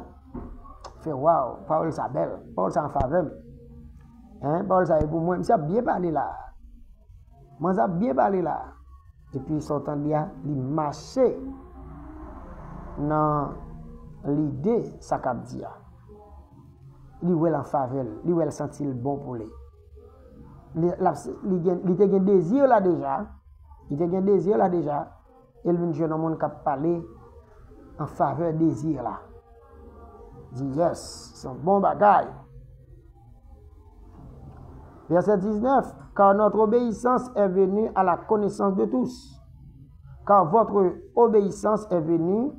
fè, waw, pawòl sa bèl, pawòl sa an favè m. Hein, pawòl sa e pou mwen, misye ap byen pale la. Manzè ap byen pale la. Epi sa w tande a, li mache nan lide sa k ap di a. Li wè l an favè l, li wè l santi l bon pou li. Li, l ap, li, gen, li te gen dezi la deja, li te gen dezi la deja, e l vin jwenn yon moun k ap pale an favè dezi la. Di, yes, se yon bon bagay. Verset dix-neuf, car notre obéissance est venue à la connaissance de tous. Car votre obéissance est venue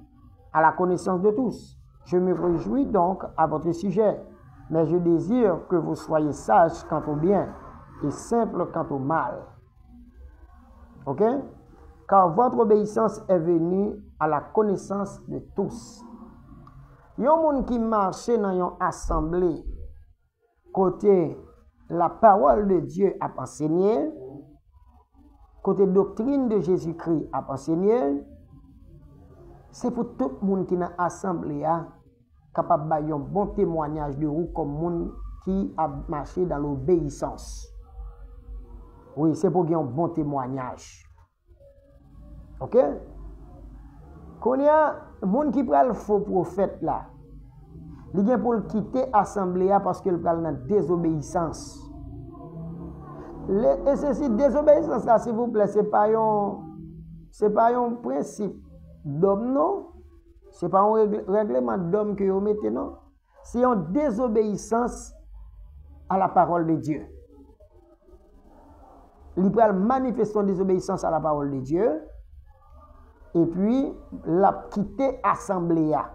à la connaissance de tous. Je me réjouis donc à votre sujet, mais je désire que vous soyez sages quant au bien et simples quant au mal. Ok? Car votre obéissance est venue à la connaissance de tous. Yon moun ki mache nan yon asanble kote la parole de Dieu ap ansenye, kote doktrin de Jezikri ap ansenye, se pou tout moun ki nan asanble a kapab bay yon bon temwayaj de ou kòm moun ki ap mache dans l'obéissance. Wi, se pou gen yon bon temwayaj. Ok? Kounye a, moun ki pral fo pwofèt la, li gen pou l kite asanble a paske l pral nan dezobeyisans. Le, e se si dezobeyisans la, silvouplè, se pa yon, se pa yon prensip dòm, non. Se pa yon règle, règleman dòm ke yo mete, non. se yon dezobeyisans a la pawòl de Dye. Li pral manifeste yon dezobeyisans a la pawòl de Dye, epi l ap kite asanble a.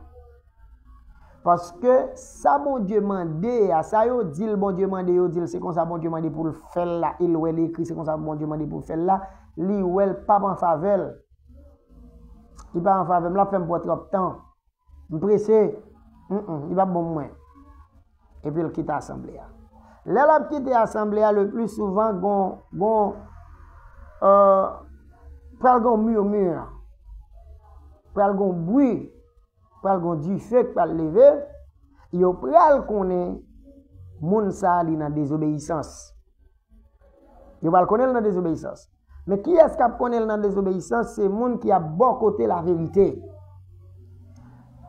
Paske sa Bondye mande a, sa yo di l Bondye mande, yo di l se konsa Bondye mande pou l fè l la, e l wè li ekri se konsa Bondye mande pou l fè l la, li wè l p ap an favè l. Li pa an favè m, l ap fè m pran twòp tan. M prese. Mm, mm, li p ap bon pou mwen. Epi l kite asanble a. Lè l ap kite asanble a, le pli souvan, gon, gon, euh, pral gon murmure. Pral gon bri. Pral gon dife k pral leve. Yo pral konnen moun sa a li nan dezobeyisans. Yo pral konnen l nan dezobeyisans. Men kiyès k ap konnen l nan dezobeyisans? Se moun ki ap bò kote laverite.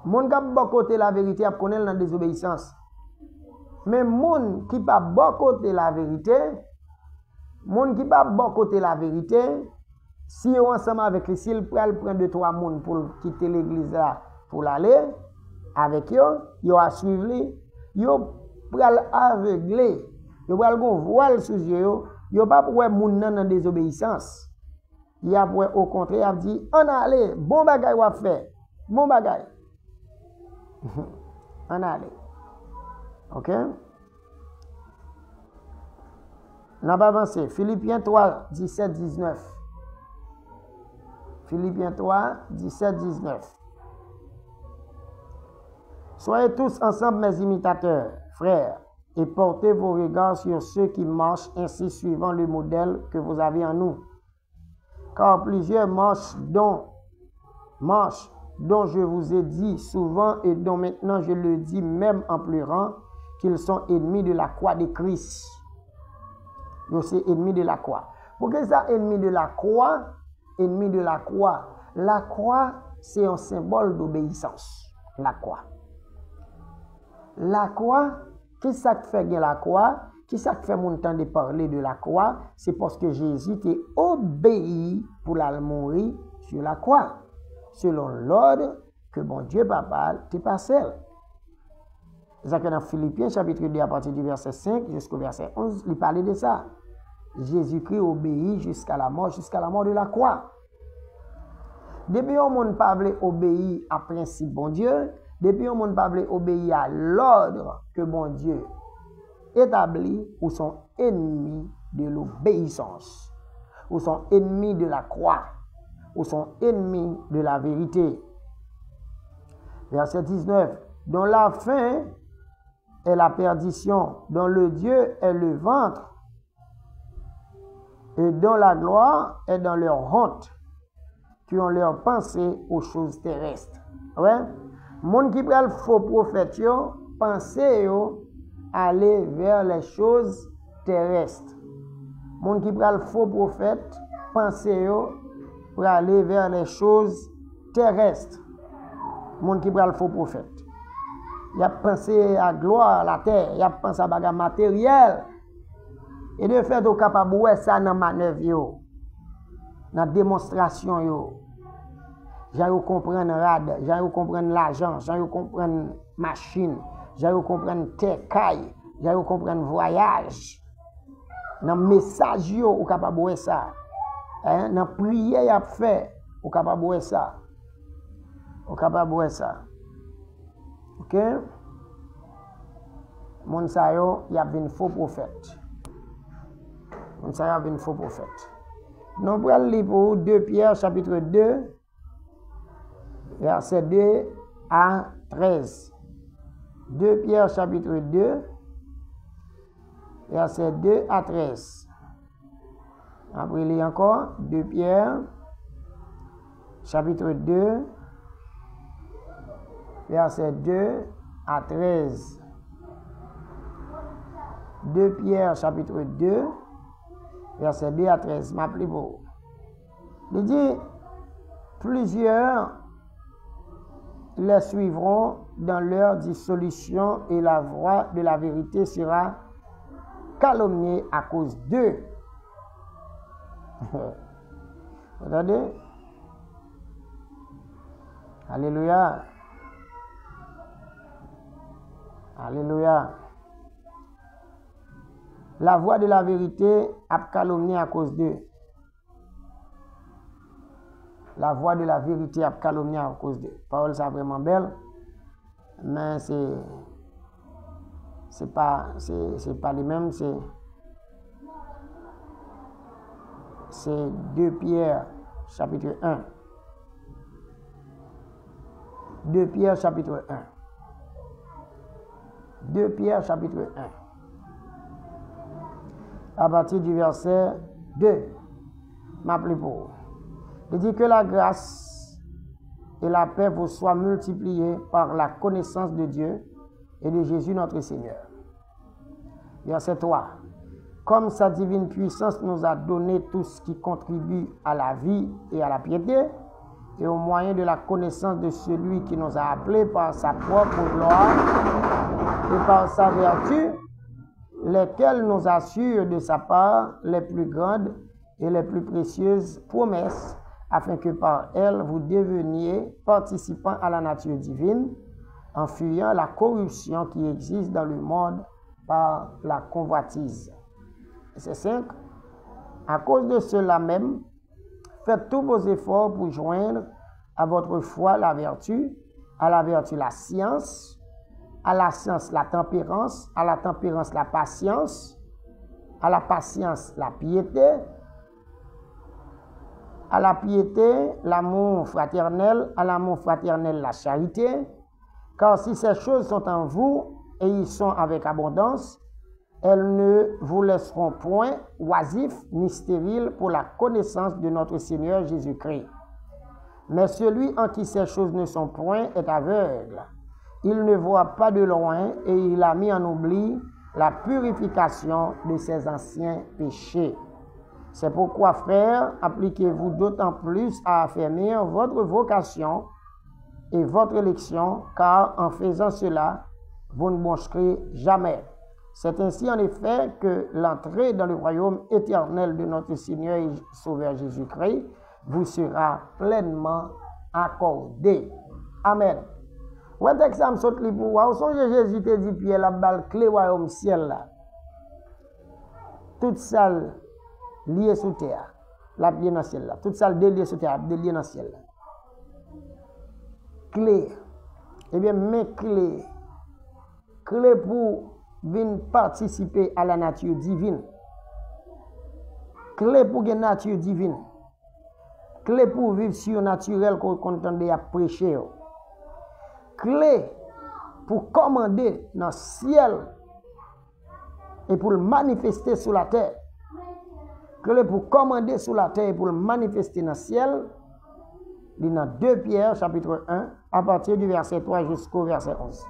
Moun k ap bò kote laverite ap konnen l nan dezobeyisans. Men moun ki pa bò kote laverite, moun ki pa bò kote laverite, si yo ansanm avèk li, si l pral pran de twa moun pou l kite legliz la, pou l ale avèk yo, yo a swiv li, yo pral avegle, yo pral gon vwal sou zye yo, yo p ap wè moun nan nan dezobeyisans. Y ap wè okontrè, y ap di, ann ale, bon bagay w ap fè, bon bagay. Ann ale. Oke? N ap avanse. Filipyen twa, disèt, diznèf. Filipyen twa, disèt, diznèf. Soyez tous ensemble mes imitateurs, frères, et portez vos regards sur ceux qui marchent ainsi suivant le modèle que vous avez en nous. Car plusieurs marchent dont, marchent dont je vous ai dit souvent et dont maintenant je le dis même en pleurant, qu'ils sont ennemis de la croix de Christ. Yo se enmi de la croix. Poukisa enmi de la croix? Enmi de la croix. La croix, se yon senbòl dobeyisans. La croix. La croix, ki sa k fè gen la croix? Ki sa k fè moun tande pale de la croix? Se paske Jezi te obeyi pou l al mouri sur la croix, selon lòd ke Bondye Papa te pase l. Se sa ke nan Filipyen chapit de, apati di vèsè senk jiska vèsè onz, li pale de sa. Jezikri obeyi jiska lamò, jiska lamò de la croix. Depi yon moun pa vle obeyi a prensip Bondye, depi yon moun pa vle obeyi a lòd ke Bondye etabli, ou se yon enmi de lobeyisans. Ou se yon enmi de la croix. Ou se yon enmi de la verite. Vèsè diznèf. Dont la fin est la perdition, dont le Dieu est le ventre, et dont la gloire est dans leur honte, qui ont leur pensée aux choses terrestres. Wè, moun ki pral fo pwofèt yo, panse yo ale vers les choses terrestres. Moun ki pral fo pwofèt, panse yo prale vers les choses terrestres. Moun ki pral fo pwofèt, y ap panse a glwa latè, y ap panse a bagay materyèl. E de fèt, ou kapab wè sa nan manèv yo, nan demonstrasyon yo. Jan yo konprann rad, jan yo konprann lajan, jan yo konprann machin, jan yo konprann tè, kay, jan yo konprann vwayaj. Nan mesaj yo, ou kapab wè sa. Hein? Nan priyè y ap fè, ou kapab wè sa. Ou kapab wè sa. Oke? Moun sa yo, y ap vin fo pwofèt. Moun sa yo ap vin fo pwofèt. Nou pral li pou ou de Pyè, chapit de, vèsè de a trèz. De Pyè, chapit de, vèsè de a trèz. Apre li ankò, de Pyè, chapit de, vèsè de a trèz. De Pyè, chapit de, vèsè de a trèz. M ap li pou ou. Li di, plusieurs les suivront dans leur dissolution et la voix de la vérité sera calomniée à cause d'eux. Vous entendez? Alléluia. Alelouya. La voix de la vérité ap kalomnye akoz de. La voix de la vérité ap kalomnye akoz de. Pawòl sa vrèman bèl, men se, se pa, se, se pa li menm, se, se de Pyè, chapitre un. De Pyè, chapitre un. De Pyè, chapitre un. À partir du verset deux, m ap li pou ou. Li di, que la grâce et la paix vous soient multipliées par la connaissance de Dieu et de Jésus notre Seigneur. Verset trois. Comme sa divine puissance nous a donné tout ce qui contribue à la vie et à la piété, et au moyen de la connaissance de celui qui nous a appelés par sa propre gloire et par sa vertu, lesquelles nous assurent de sa part les plus grandes et les plus précieuses promesses, afin que par elles vous deveniez participants à la nature divine, en fuyant la corruption qui existe dans le monde par la convoitise. Verset cinq. À cause de cela même, faites tous vos efforts pour joindre à votre foi la vertu, à la vertu la science, à la science la tempérance, à la tempérance la patience, à la patience la piété, à la piété l'amour fraternel, à l'amour fraternel la charité. Car si ces choses sont en vous et y sont avec abondance, elles ne vous laisseront point oisifs ni stériles pour la connaissance de notre Seigneur Jésus-Christ. Mais celui en qui ces choses ne sont point est aveugle. Il ne voit pas de loin et il a mis en oubli la purification de ses anciens péchés. C'est pourquoi, frères, appliquez-vous d'autant plus à affermir votre vocation et votre élection, car en faisant cela, vous ne broncherez jamais. C'est ainsi en effet que l'entrée dans le royaume éternel de notre Seigneur et Sauveur Jésus-Christ vous sera pleinement accordée. Amen. Wè tèks sa m sot li pou ou a, ou sonje Jezi te di Pyè l ap ba l kle wayòm syèl la. Tout sa l lye sou tè a, l ap lye nan syèl la. Tout sa l delye sou tè a, l ap delye nan syèl la. Kle. Ebyen, men kle. Kle pou vin patisipe a la nature divine. Kle pou gen nature divine. Kle pou viv surnaturel ke w konn tande y ap preche yo. Kle pou kòmande nan syèl e pou l manifeste sou latè. Kle pou kòmande sou latè e pou l manifeste nan syèl, li nan de Pyè, chapitre un, à partir du verset trois jusqu'au verset onze.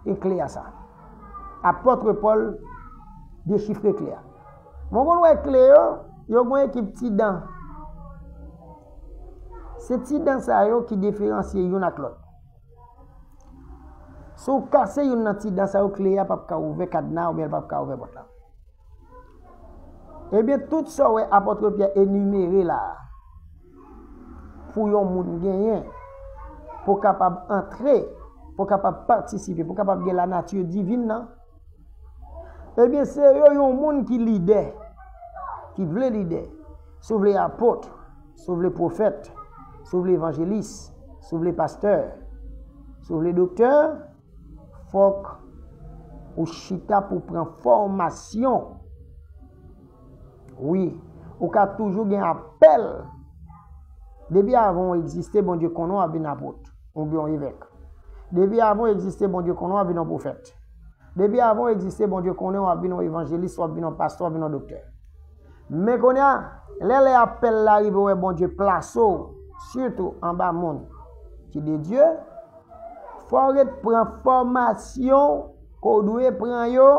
E kle a sa. Apòt Pòl dechifre kle a. Mwen konn wè kle yo, yo gen ekip ti dan. Se ti dan sa yo ki diferansye youn ak lòt. Si w kase youn nan ti dan sa yo, kle a p ap ka ouvè kadna oubyen l p ap ka ouvè pòt la. Ebyen, tout sa w wè apòt Pyè enimere la a, pou yon moun genyen, pou w kapab antre, pou w kapab patisipe, pou w kapab gen lanati divin nan, ebyen, se yo yon moun ki lidè, ki vle lidè. Si w vle apot, si w vle pwofèt, si w vle evanjelis, si w vle pastè, si w vle doktè, fòk ou chita pou pran fòmasyon. Wi, ou ka toujou gen apèl. Depi avan w egziste, Bondye konnen w ap vin apot, oubyen yon evèk. Depi avan w egziste, Bondye konnen w ap vin yon pwofèt. Depi avan w egziste, Bondye konnen w ap vin yon evanjelis, w ap vin yon pastè, w ap vin yon doktè. Men kounye a, lè, lè apèl la rive, w wè Bondye plase w, sitou anba moun ki de Dye, fò w ret pran fòmasyon ke w dwe pran yo.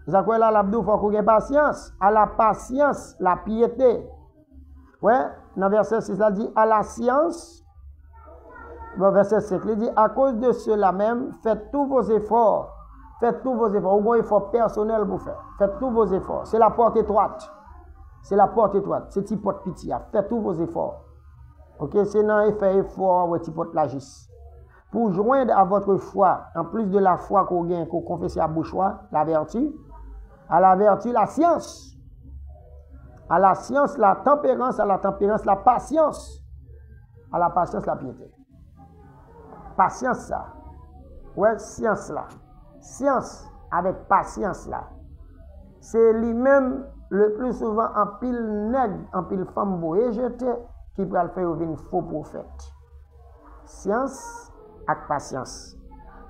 Sa k wè la, l ap di w fòk ou gen pasyans. À la patience, la piété. Wè, nan vèsè sis la di, à la science, bon, vèsè senk, li di, à cause de cela même, faites tous vos efforts. Faites tous vos efforts. Ou gen efò pèsonèl pou fè. Faites tous vos efforts. Se la porte étroite. Se la porte étroite. Se ti pòt piti a. Faites tous vos efforts. Ok, se nan e fè efò a, wè ti pòt la jis. pour joindre à votre foi, en plus de la foi ke w gen, ke w konfese ak bouch ou a, la vertu, à la vertu, la science, à la science, la tempérance, à la tempérance, la patience, à la patience, la piété. Pasyans sa. Wè syans la. Syans avèk pasyans la. Se li menm, le pli souvan, anpil nèg, anpil fanm voye jete ki pral fè yo vin fo pwofèt. Syans ak pasyans.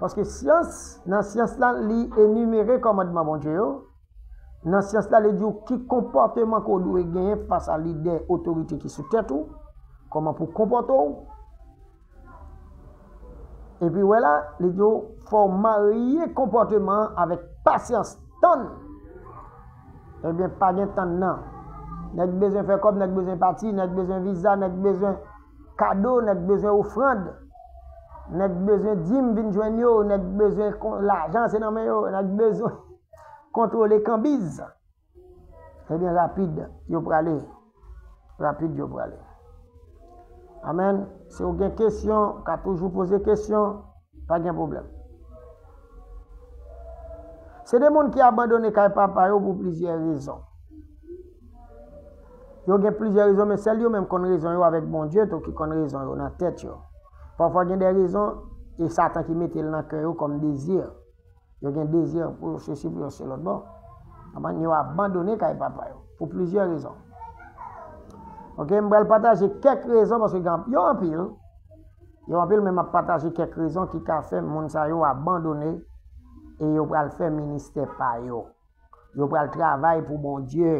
Paske syans, nan syans la, li enimere kòmandman Bondye yo. Nan syans la, li di w ki konpòteman ke w dwe genyen fas a lidè, otorite ki sou tèt ou, kòman pou w konpòte w. Epi wè la, li di w fò w marye konpòteman an avèk pasyans, tann. Ebyen, pa gen tann nan. Nèg bezwen fè kòb, nèg bezwen pati, nèg bezwen viza, nèg bezwen kado, nèg bezwen ofrann, nèg bezwen dim vin jwenn yo, nèg bezwen kon-, lajan se nan men yo, nèg bezwen kontwole kanbiz. Ebyen, rapid, yo prale. Rapid, yo prale. Amèn. Si w gen kesyon, w ka toujou poze kesyon, pa gen pwoblèm. Se de moun ki abandone kay papa yo pou plizyè rezon. Yo gen plizyè rezon, men sèl yo menm konn rezon yo avèk Bondye tou ki konn rezon yo nan tèt yo. Pafwa gen de rezon, e Satan ki mete l nan kè yo kòm dezi. Yo gen dezi pou yo sesi, pou yo se lòt bò. Konprann? Yo abandone kay papa yo pou plizyè rezon. Oke, m pral pataje kèk rezon paske gen, yo anpil. Yo anpil, men m ap pataje kèk rezon ki ka fè moun sa yo abandone e yo pral fè ministè pa yo. Yo pral travay pou Bondye.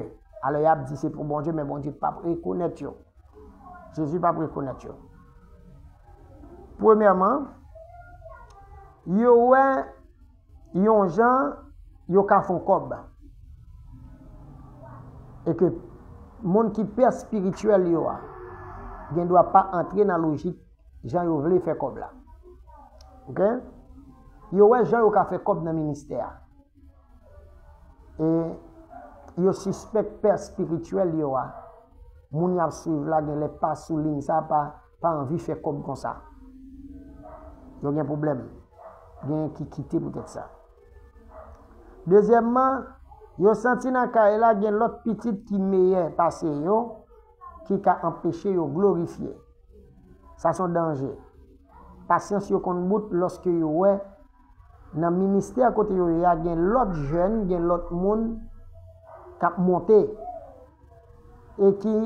Alò, y ap di se pou Bondye, men Bondye p ap rekonèt yo. Jezi p ap rekonèt yo. Premyèman, yo wè yon jan yo ka fè yon kòb. E ke moun ki pè espirityèl yo a, gen dwa pa antre nan lojik jan yo vle fè kòb la. Oke? Yo wè jan yo ka fè kòb nan ministè a. E yo sispèk pè espirityèl yo a, moun y ap swiv la, gen lè pa sou liy sa, pa, pa anvi fè kòb konsa. Yo gen pwoblèm. Gen ki kite poutèt sa. Dezyèmman, yo santi nan kay la gen lòt pitit ki meyè pase yo, ki ka anpeche yo glorifye. Sa se yon danje. Pasyans yo konn bout lòske yo wè nan ministè kote yo ye a, gen lòt jèn, gen lòt moun k ap monte. E ki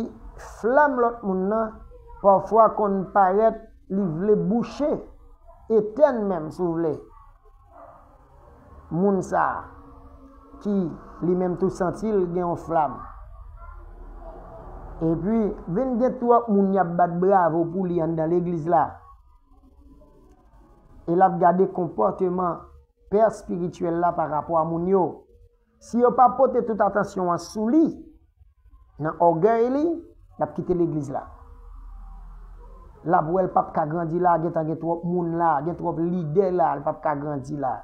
flam lòt moun nan, pafwa konn parèt li vle bouche, etèn menm, si w vle, moun sa a, ki li menm tou santi l gen yon flam. Epi, vin gen twòp moun y ap bat bravo pou li anndan legliz la. E l ap gade konpòteman pè espirityèl la pa rapò a moun yo. Si yo pa pote tout atansyon an sou li, nan ògèy li, l ap kite legliz la. L ap wè l p ap ka grandi la, gentan gen twòp moun la, gen twòp lidè la, l p ap ka grandi la.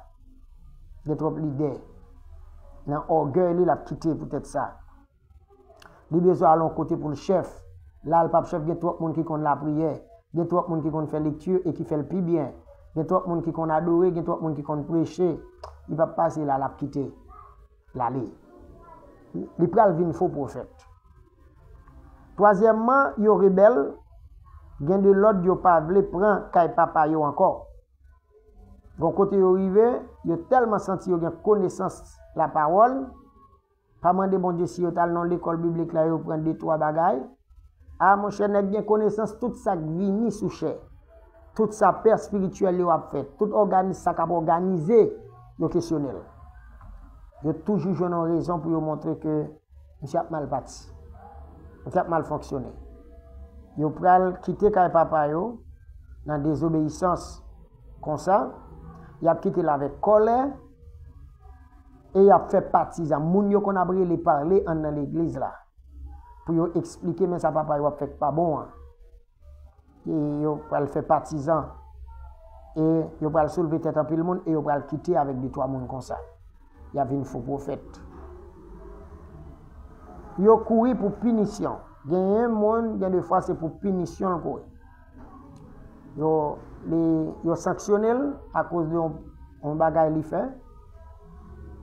Gen twòp lidè. Nan ògèy li, l ap kite poutèt sa. Li bezwen al yon kote pou l chèf. La, l p ap chèf, gen twòp moun ki konn lapriyè. Gen twòp moun ki konn fè lekti e ki fè l pi byen. Gen twòp moun ki konn adore, gen twòp moun ki konn preche. Li p ap pase la, l ap kite l ale. Li pral vin fo pwofèt. Twazyèmman, yo rebèl, gen de lòd yo pa vle pran kay papa yo ankò. Gon kote yo rive, yo tèlman santi yo gen konesans lapawòl, pa mande Bondye si yo t al nan lekòl biblik la, yo pran de twa bagay. A, monchè, nèg gen konesans tout sa k vini sou chè. Tout sa pè espirityèl yo ap fè, tout òganis sa k ap òganize, yo kesyone l. Yo toujou jwenn yon rezon pou yo montre ke misye ap mal pati. Misye ap mal fonksyone. Yo pral kite kay papa yo nan dezobeyisans. Konsa, y ap kite l avèk kòlè e y ap fè patizan. Moun yo konn ap rele pale anndan legliz la pou yo eksplike men sa papa yo ap fè k pa bon an. E yo pral fè patizan. E yo pral soulve tèt anpil moun e yo pral kite avèk de twa moun konsa. Y ap vin fo pwofèt. Yo kouri pou pinisyon. Genyen moun, gen de fwa se pou pinisyon l kouri. Yo, li, yo sanksyone l akoz de yon, yon bagay li fè.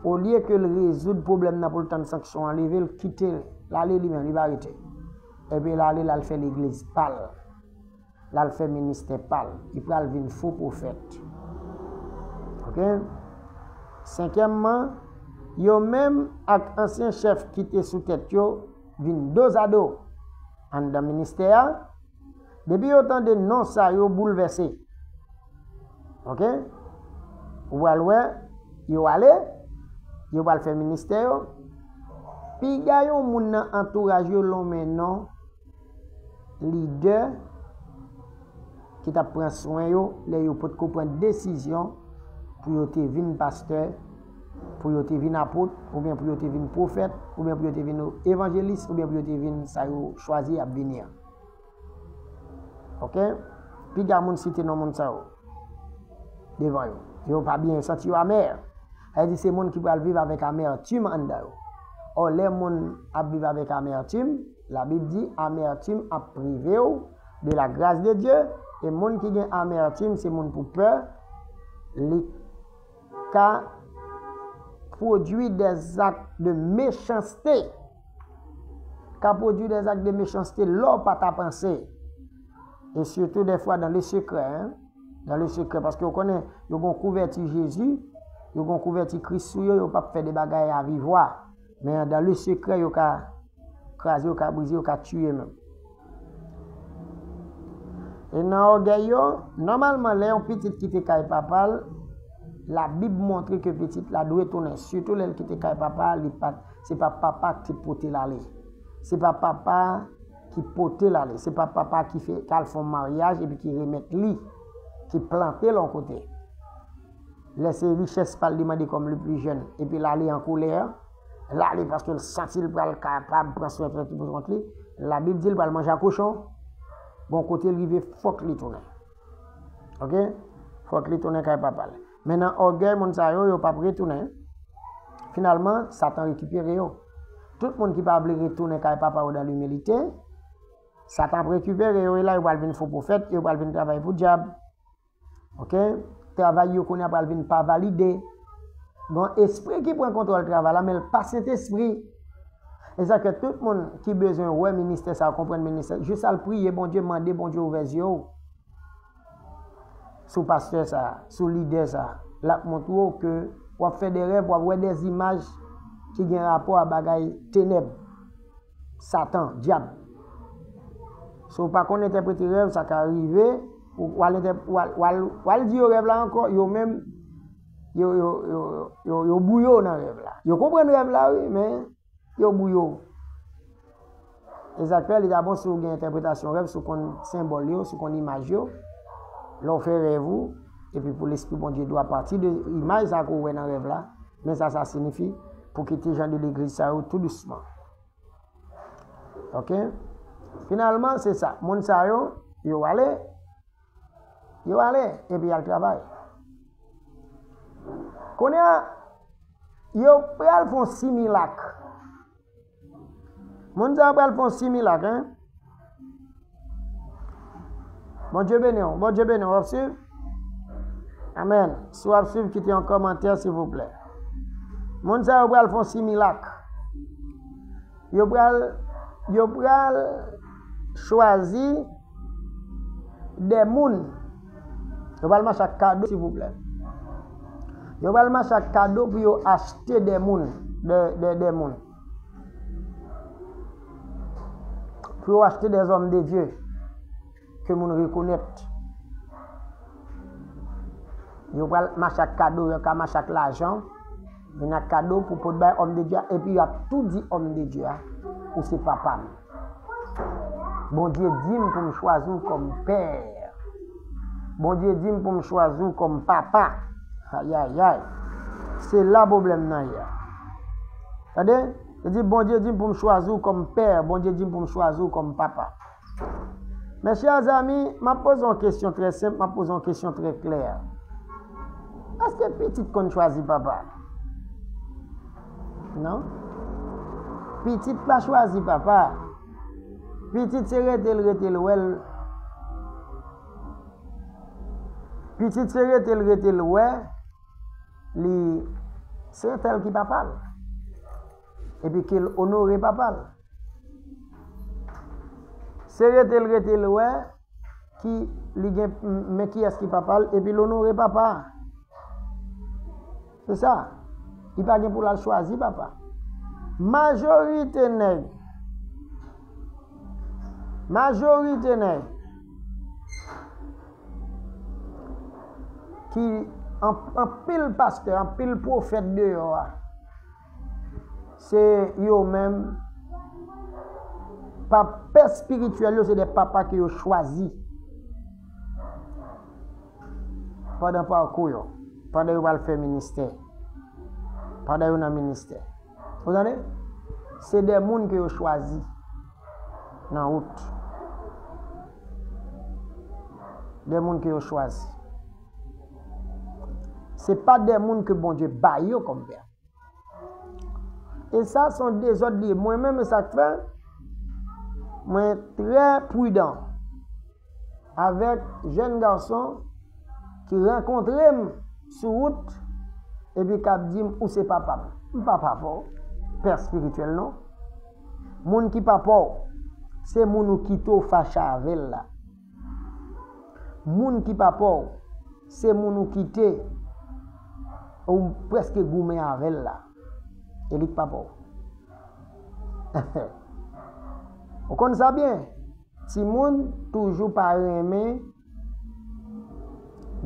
Olye ke l rezoud pwoblèm nan pou l tann sanksyon an, leve l kite l, l ale li menm, li pa rete. Epi l ale, l al fè legliz pa l. L al fè ministè pa l. Li pral vin fo pwofèt. Oke? Senkyèmman, yo menm ak ansyen chèf ki te sou tèt yo vin dozado anndan ministè a. Depi yo tande non sa, yo boulvèse. Oke? Ou pral wè, yo ale, yo pral fè ministè yo. Piga yon moun nan antouraj yo lonmen non lidè ki t ap pran swen yo lè yo potko pran desizyon pou yo te vin pastè, pou yo te vin apot, oubyen pou yo te vin pwofèt, oubyen pou yo te vin evanjelis, oubyen pou yo te vin sa yo chwazi y ap vini an. Oke? Piga moun site non moun sa yo devan yo. Yo pa byen, yo santi yo amè. Sa vle di se moun ki pral viv avèk amètim anndan yo. Ò, lè moun ap viv avèk amètim, Labib di amètim ap prive w de la gras de Dye, e moun ki gen amètim se moun pou pè, li ka pwodui dè zak de mechanste, ka pwodui dè zak de mechanste lè w pa ta panse. E sitou dèfwa dans le secret, hein, dans le secret, paske w konnen, yo gon kouvèti Jezi, yo gon kouvèti Kris sou yo, yo p ap fè de bagay avivwa. Men dans le secret, yo ka kraze, yo ka brize, yo ka tiye menm. E nan ògèy yo, nòmalman, lè yon pitit kite kay papa l, Labib montre ke pitit la dwe tounen. Sitou lè l kite kay papa l, li pa, se pa papa ki pote l ale. Se pa papa ki pote l ale. Se pa papa ki fè, k al fè yon maryaj epi ki remèt li, ki plante l yon kote. Lè se richès pa l li mande kòm le plus jeune, epi l ale an kolè, l ale paske l santi l pral kapab pran swen pitit pou kont li, Labib di l pral manje a kochon. Bon, kote l rive, fòk li tounen. Oke? Fòk li tounen kay papa l. Men nan ògèy moun sa yo, yo p ap retounen. Finalman, Satan rekipere yo. Tout moun ki pa vle retounen kay papa yo dans l'humilité, Satan ap rekipere yo, e la yo pral vin fo pwofèt, yo pral vin travay pou dyab. Oke? Travay yo kounye a pral vin pa valide. Gon espri ki pran kontwòl travay la, men l pa Sentespri. E sa fè tout moun ki bezwen wè ministè sa, konprann ministè, jis al priye Bondye, mande Bondye ouvè zye w sou pastè sa, sou lidè sa. L ap montre w ke w ap fè de rèv, w ap wè de zimaj ki gen rapò a bagay tenèb. Satan, dyab. Si w pa konn entèprete rèv, sa ka rive, ou, w al entèp-, w al, w al, w al di yo rèv la ankò, yo menm, yo, yo, yo, yo, yo bouye w nan rèv la. Yo konprann rèv la, wi, men yo bouye w. E sa k fè, li ta bon si w gen entèpretasyon rèv, si w konn senbòl yo, si w konn imaj yo, lè w fè rèv ou, epi pou Lespri Bondye di w apati de imaj sa ke w wè nan rèv la, men sa sa siyifi pou kite jan de legliz sa yo tou dousman. Oke? Finalman, se sa. Moun sa yo, yo ale, yo ale, epi y al travay. Kounye a, yo pral fè yon similak. Moun sa yo pral fè yon similak, en. Bondye beni w, Bondye beni w, w ap swiv? Amèn. Si w ap swiv, kite yon kòmantè, silvouplè. Moun sa yo pral fè yon similak. Yo pral, yo pral chwazi de moun. Yo pral mache ak kado, silvouplè. Yo pral mache ak kado pou yo achte de moun, de, de, de moun. Pou yo achte de zòm de Dye ke moun rekonèt. Yo pral mache ak kado, yo ka mache ak lajan, vin ak kado pou pot bay òm de Dye a, epi y ap tou di òm de Dye a, ou se papa m. Bondye di m pou m chwazi w kòm pè. Bondye di m pou m chwazi w kòm papa. Ayayay. Se la pwoblèm nan ye a. Tande? Li di, Bondye di m pou m chwazi w kòm pè, Bondye di m pou m chwazi w kòm papa. Mes chers amis, m ap poze yon kesyon trè senp, m ap poze yon kesyon trè klè. Èske pitit konn chwazi papa? Non. Pitit pa chwazi papa. Pitit se rete l, rete l, wè l. Pitit se rete l rete l wè li se entèl ki papa l. Epi ke l onore papa l. Se rete l rete l wè ki li gen men kiyès ki papa l epi l onore papa a. Se sa. Li pa gen pou l al chwazi papa. Majorite nèg, majorite nèg ki an- anpil pastè, anpil pwofèt deyò a, se yo menm, pa pè espirityèl yo, se de papa ke yo chwazi pandan pakou yo, pandan yo pral fè ministè, pandan yo nan ministè. Ou tande? Se de moun ke yo chwazi nan wout. De moun ke yo chwazi. Se pa de moun ke Bondye ba yo kòm pè. E sa se yon dezòd li ye. Mwen menm, e sa k fè mwen trè pridan avèk jèn gason ki rankontre m sou wout epi k ap di m, "Ou se papa m." M pa papa w, pè espirityèl non. Moun ki papa w, se moun ou kite w fache avè l la. Moun ki papa w, se moun ou kite ou prèske goumen avè l la. E li k papa w. Ou konn sa byen? Timoun toujou pa renmen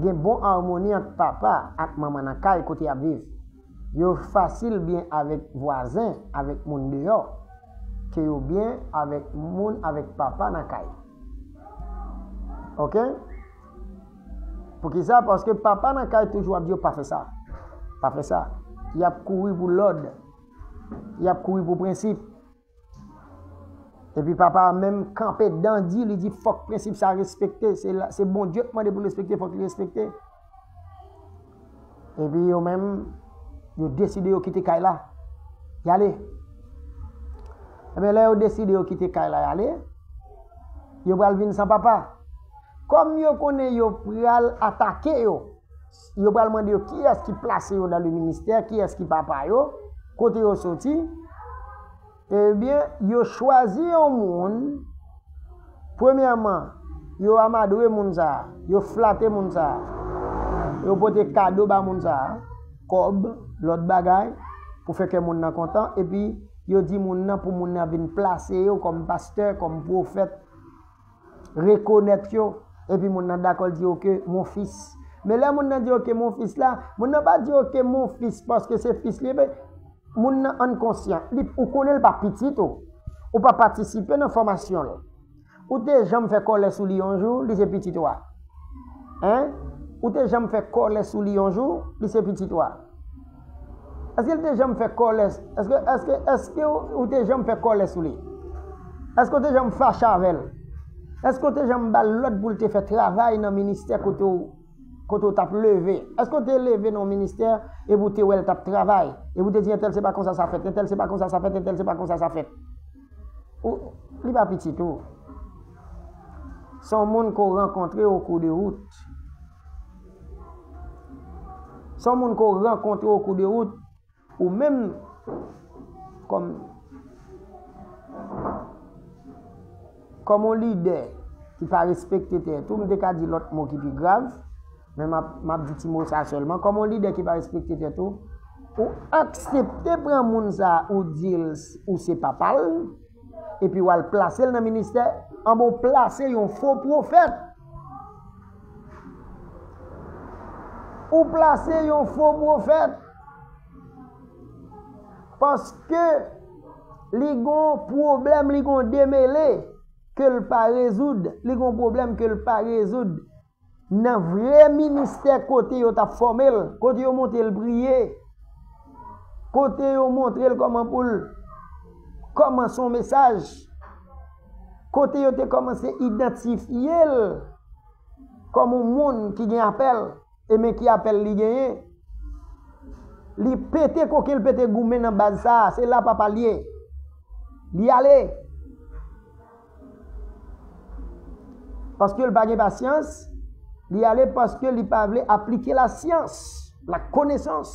gen bon amoni ant papa ak manman nan kay kote y ap viv. Yo fasil byen avèk vwazen, avèk moun deyò, ke yo byen avèk moun, avèk papa nan kay. Oke? Poukisa? Paske papa nan kay toujou ap di yo pa fè sa. Pa fè sa. Y ap kouri pou lòd. Y ap kouri pou prensip. Epi papa a menm kanpe dan di, li di fòk prensip sa respekte. Se la- se Bondye k mande pou l respekte, fòk li respekte. Epi yo menm, yo deside yo kite kay la. Y ale. Ebyen, lè yo deside yo kite kay la, y ale, yo pral vin san papa. Kòm yo konnen yo pral atake yo, yo pral mande yo kiyès ki plase yo nan le ministè, kiyès ki papa yo, kote yo soti. Ebyen, yo chwazi yon moun. Premyèman, yo amadwe moun sa a, yo flate moun sa a, yo pote kado ba moun sa a, kòb, lòt bagay, pou fè kè moun nan kontan, epi yo di moun nan pou moun nan vin plase yo kòm pastè, kòm pwofèt, rekonèt yo, epi moun nan dakò, l di, "Ok, mon fils." Men lè moun nan di, "Ok, mon fils" la, moun nan pa di, "Ok, mon fils" paske se fis li ye. Moun nan, ann konsyan, li, ou konnen l pa pitit ou. Ou pa patisipe nan fòmasyon l. Ou te janm fè kòlè sou li yon jou, li se pitit ou a? Hein? Ou te janm fè kòlè sou li yon jou, li se pitit ou a? Èske l te janm fè kòlè? Èske, èske, èske ou, ou te janm fè kòlè sou li? Èske ou te janm fache avè l? Èske ou te janm ba l lòd pou l te fè travay nan ministè kote w, kote w t ap leve? Èske ou te leve nan yon ministè epi w te wè l t ap travay? Epi w te di, "Entèl se pa konsa sa fèt, entèl se pa konsa sa fèt, entèl se pa konsa sa fèt"? Ou, li pa pitit ou. Se yon moun ke w rankontre au cours de route. Se yon moun ke w rankontre au cours de route, ou menm kòm, kòm yon lidè ki pa respekte tèt ou, m te ka di lòt mo ki pi grav, men m ap, m ap di ti mo sa sèlman. Kòm yon lidè ki pa respekte tèt ou, ou aksepte pran moun sa a, ou di l s- ou se papa l, epi w al plase l nan ministè, anben w plase yon fo pwofèt. Ou plase yon fo pwofèt paske li gon pwoblèm, li gon demele ke l pa rezoud, li gon pwoblèm ke l pa rezoud nan vrè ministè kote yo t ap fòme l, kote yo montre l priye, kote yo montre l kòman pou l kòmanse yon mesaj, kote yo te kòmanse idantifye l kòm yon moun ki gen apèl, e men ki apèl li genyen. Li pete koken, l pete goumen nan baz sa a, se la papa l ye. Li ale. Paske l pa gen pasyans, Li ale paske li pa vle aplike lasyans, lakonesans.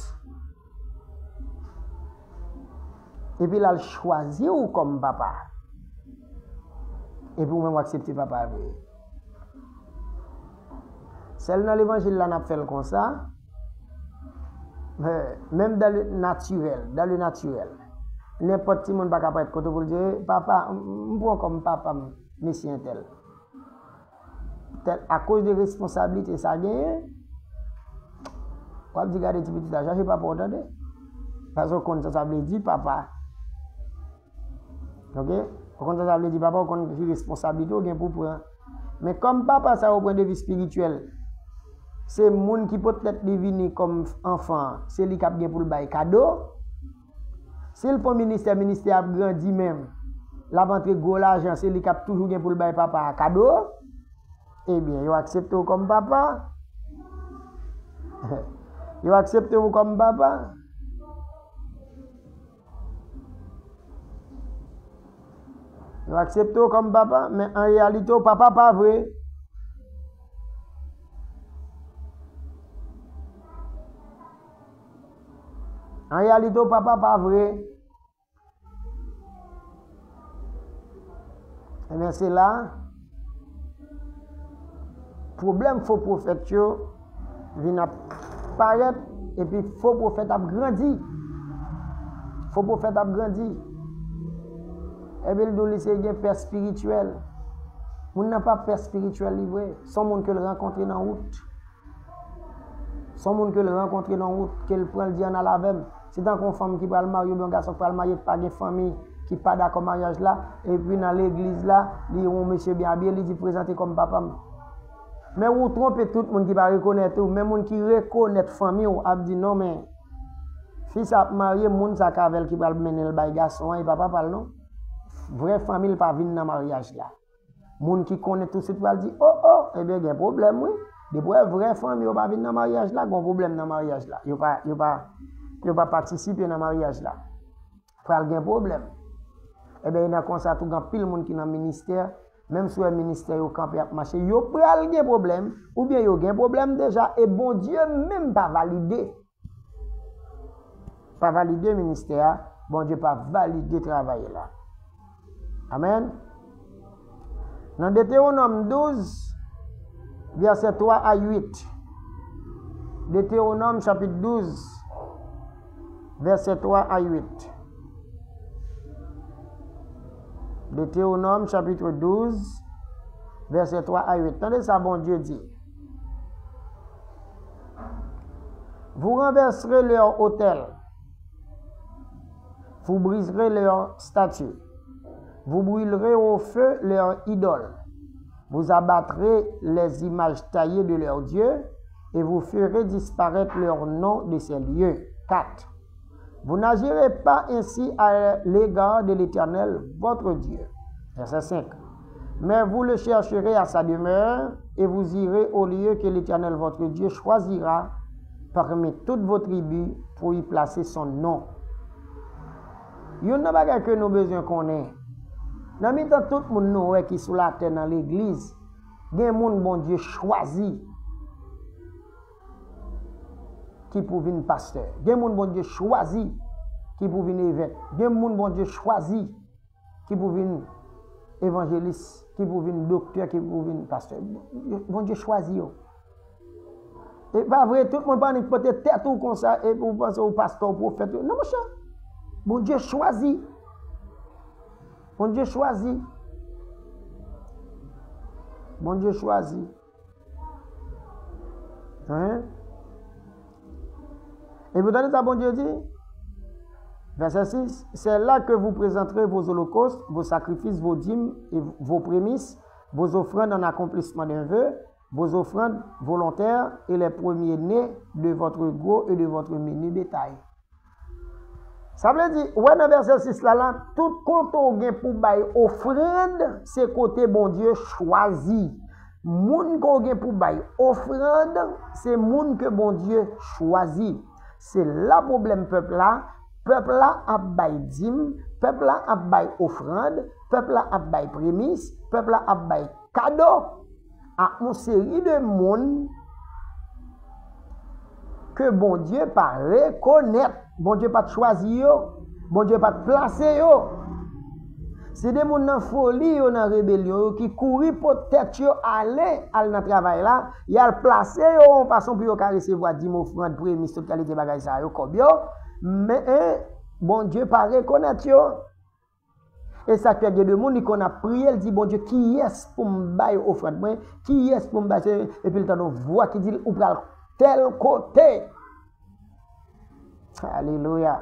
Epi l al chwazi w kòm papa. Epi ou menm w aksepte papa vre. Sèl nan levanjil la n ap fè l konsa. Menm dans le naturel, dans le naturel. Nenpòt timoun pa ka parèt kote w pou l di, "Papa, m, m pran kòm papa m, mesye entèl." Tèl, akoz de responsablite sa genyen, w ap di, "Gade ti pitit la, chache papa w tande." Paske w konn sa sa vle di, papa. Oke? Ou konn sa sa vle di, papa, ou konn ki responsablite ou gen pou pran. Men kòm papa sa yo pran de vi espirityèl, se moun ki poutèt li vini kòm anfan an, se li k ap gen pou l bay kado. Si l pran ministè, ministè ap grandi menm. L ap antre gwo lajan, se li k ap toujou gen pou l bay papa a kado. Ebyen, yo aksepte w kòm papa. Yo aksepte w kòm papa. Yo aksepte w kòm papa, men an reyalite w papa pa vre. An reyalite w papa pa vre. Ebyen, se la pwoblèm fo pwofèt yo vin ap parèt, epi fo pwofèt ap grandi. Fo pwofèt ap grandi. Epi l di w li se gen pè espirityèl. Moun nan pa pè espirityèl li vre. Se yon moun ke l rankontre nan wout. Se yon moun ke l rankontre nan wout, ke l pran, l di, "Ann al avè m." Se tankou yon fanm ki pral marye oubyen yon gason ki pral marye ki pa gen fanmi, ki pa dakò maryaj la, epi nan legliz la, li yon mesye byen abiye, li di, "Prezante kòm papa m." Men ou twonpe tout moun ki pa rekonèt ou, men moun ki rekonèt fanmi w ap di, "Non, men fi sa ap marye, moun sa k avè l ki pral mennen l bay gason an, e pa papa l non." Vrè fanmi l pa vin nan maryaj la. Moun ki konnen tousuit pral di, "O, o, ebyen gen pwoblèm wi." Depi w wè vrè fanmi yo pa vin nan maryaj la, gon pwoblèm nan maryaj la. Yo pa, yo pa, yo pa patisipe nan maryaj la. Pral gen pwoblèm. Ebyen, e nan konsa tou, gen anpil moun ki nan ministè, menm si w wè ministè yo kanpe ap mache, yo pral gen pwoblèm, oubyen yo gen pwoblèm deja, e Bondye menm pa valide. Pa valide ministè a, Bondye pa valide travay la. Amèn. Nan Detewonòm douz, vèsè twa a uit. Detewonòm chapit douz, vèsè twa a uit. Detewonòm chapit douz, vèsè twa a uit. Tande sa Bondye di. Vous renverserez leurs autels, vous briserez leurs statues, vous brûlerez au feu leurs idoles, vous abattrez les images taillées de leurs dieux, et vous ferez disparaître leur nom de ces lieux. Quatre. Vous n'agirez pas ainsi à l'égard de l'Éternel, votre Dieu. Verset cinq. Mais vous le chercherez à sa demeure, et vous irez au lieu que l'Éternel, votre Dieu, choisira parmi toutes vos tribus pour y placer son nom. Youn nan bagay ke nou bezwen konnen, nan mitan tout moun nou wè ki sou latè nan legliz, gen moun Bondye chwazi ki pou vin pastè. Gen moun Bondye chwazi ki pou vin evèk. Gen moun Bondye chwazi ki pou vin evanjelis, ki pou vin doktè, ki pou vin pastè. Bondye chwazi yo. E pa vre, tout moun pa annik pote tèt ou konsa, epi ou panse ou pastè, ou pwofèt. Non, monchè. Bondye chwazi. Bondye chwazi. Bondye chwazi. Hein? Et vous entendez ça, Bondye di, verset six, c'est là que vous présenterez vos holocaustes, vos sacrifices, vos dîmes et vos prémices, vos offrandes en accomplissement d'un vœu, vos offrandes volontaires et les premiers-nés de votre gros et de votre menu bétail. Sa vle di, ou wè nan vèsè sis la, la, tout kote w gen pou bay ofrann, se kote Bondye chwazi. Moun ke w gen pou bay ofrann, se moun ke Bondye chwazi. Se la pwoblèm pèp la. Pèp la ap bay dim, pèp la ap bay ofrann, pèp la ap bay premis, pèp la ap bay kado. ak yon seri de moun ke Bondye pa rekonèt, Bondye pa t chwazi yo, Bondye pa t plase yo. Se de moun nan foli yo, nan rebelyon yo, ki kouri pot tèt yo ale, al nan travay la, y al plase yo yon fason pou yo ka resevwa dim, ofrann, premis, tout kalite bagay sa yo, kòb yo. Men, Bondye pa rekonèt yo. E sa k fè gen de moun, li konn ap priye, l di, Bondye, kiyès pou m bay ofrann mwen? Kiyès pou m bay? Epi l tande yon vwa ki di l, ou pral tèl kote. Alelouya.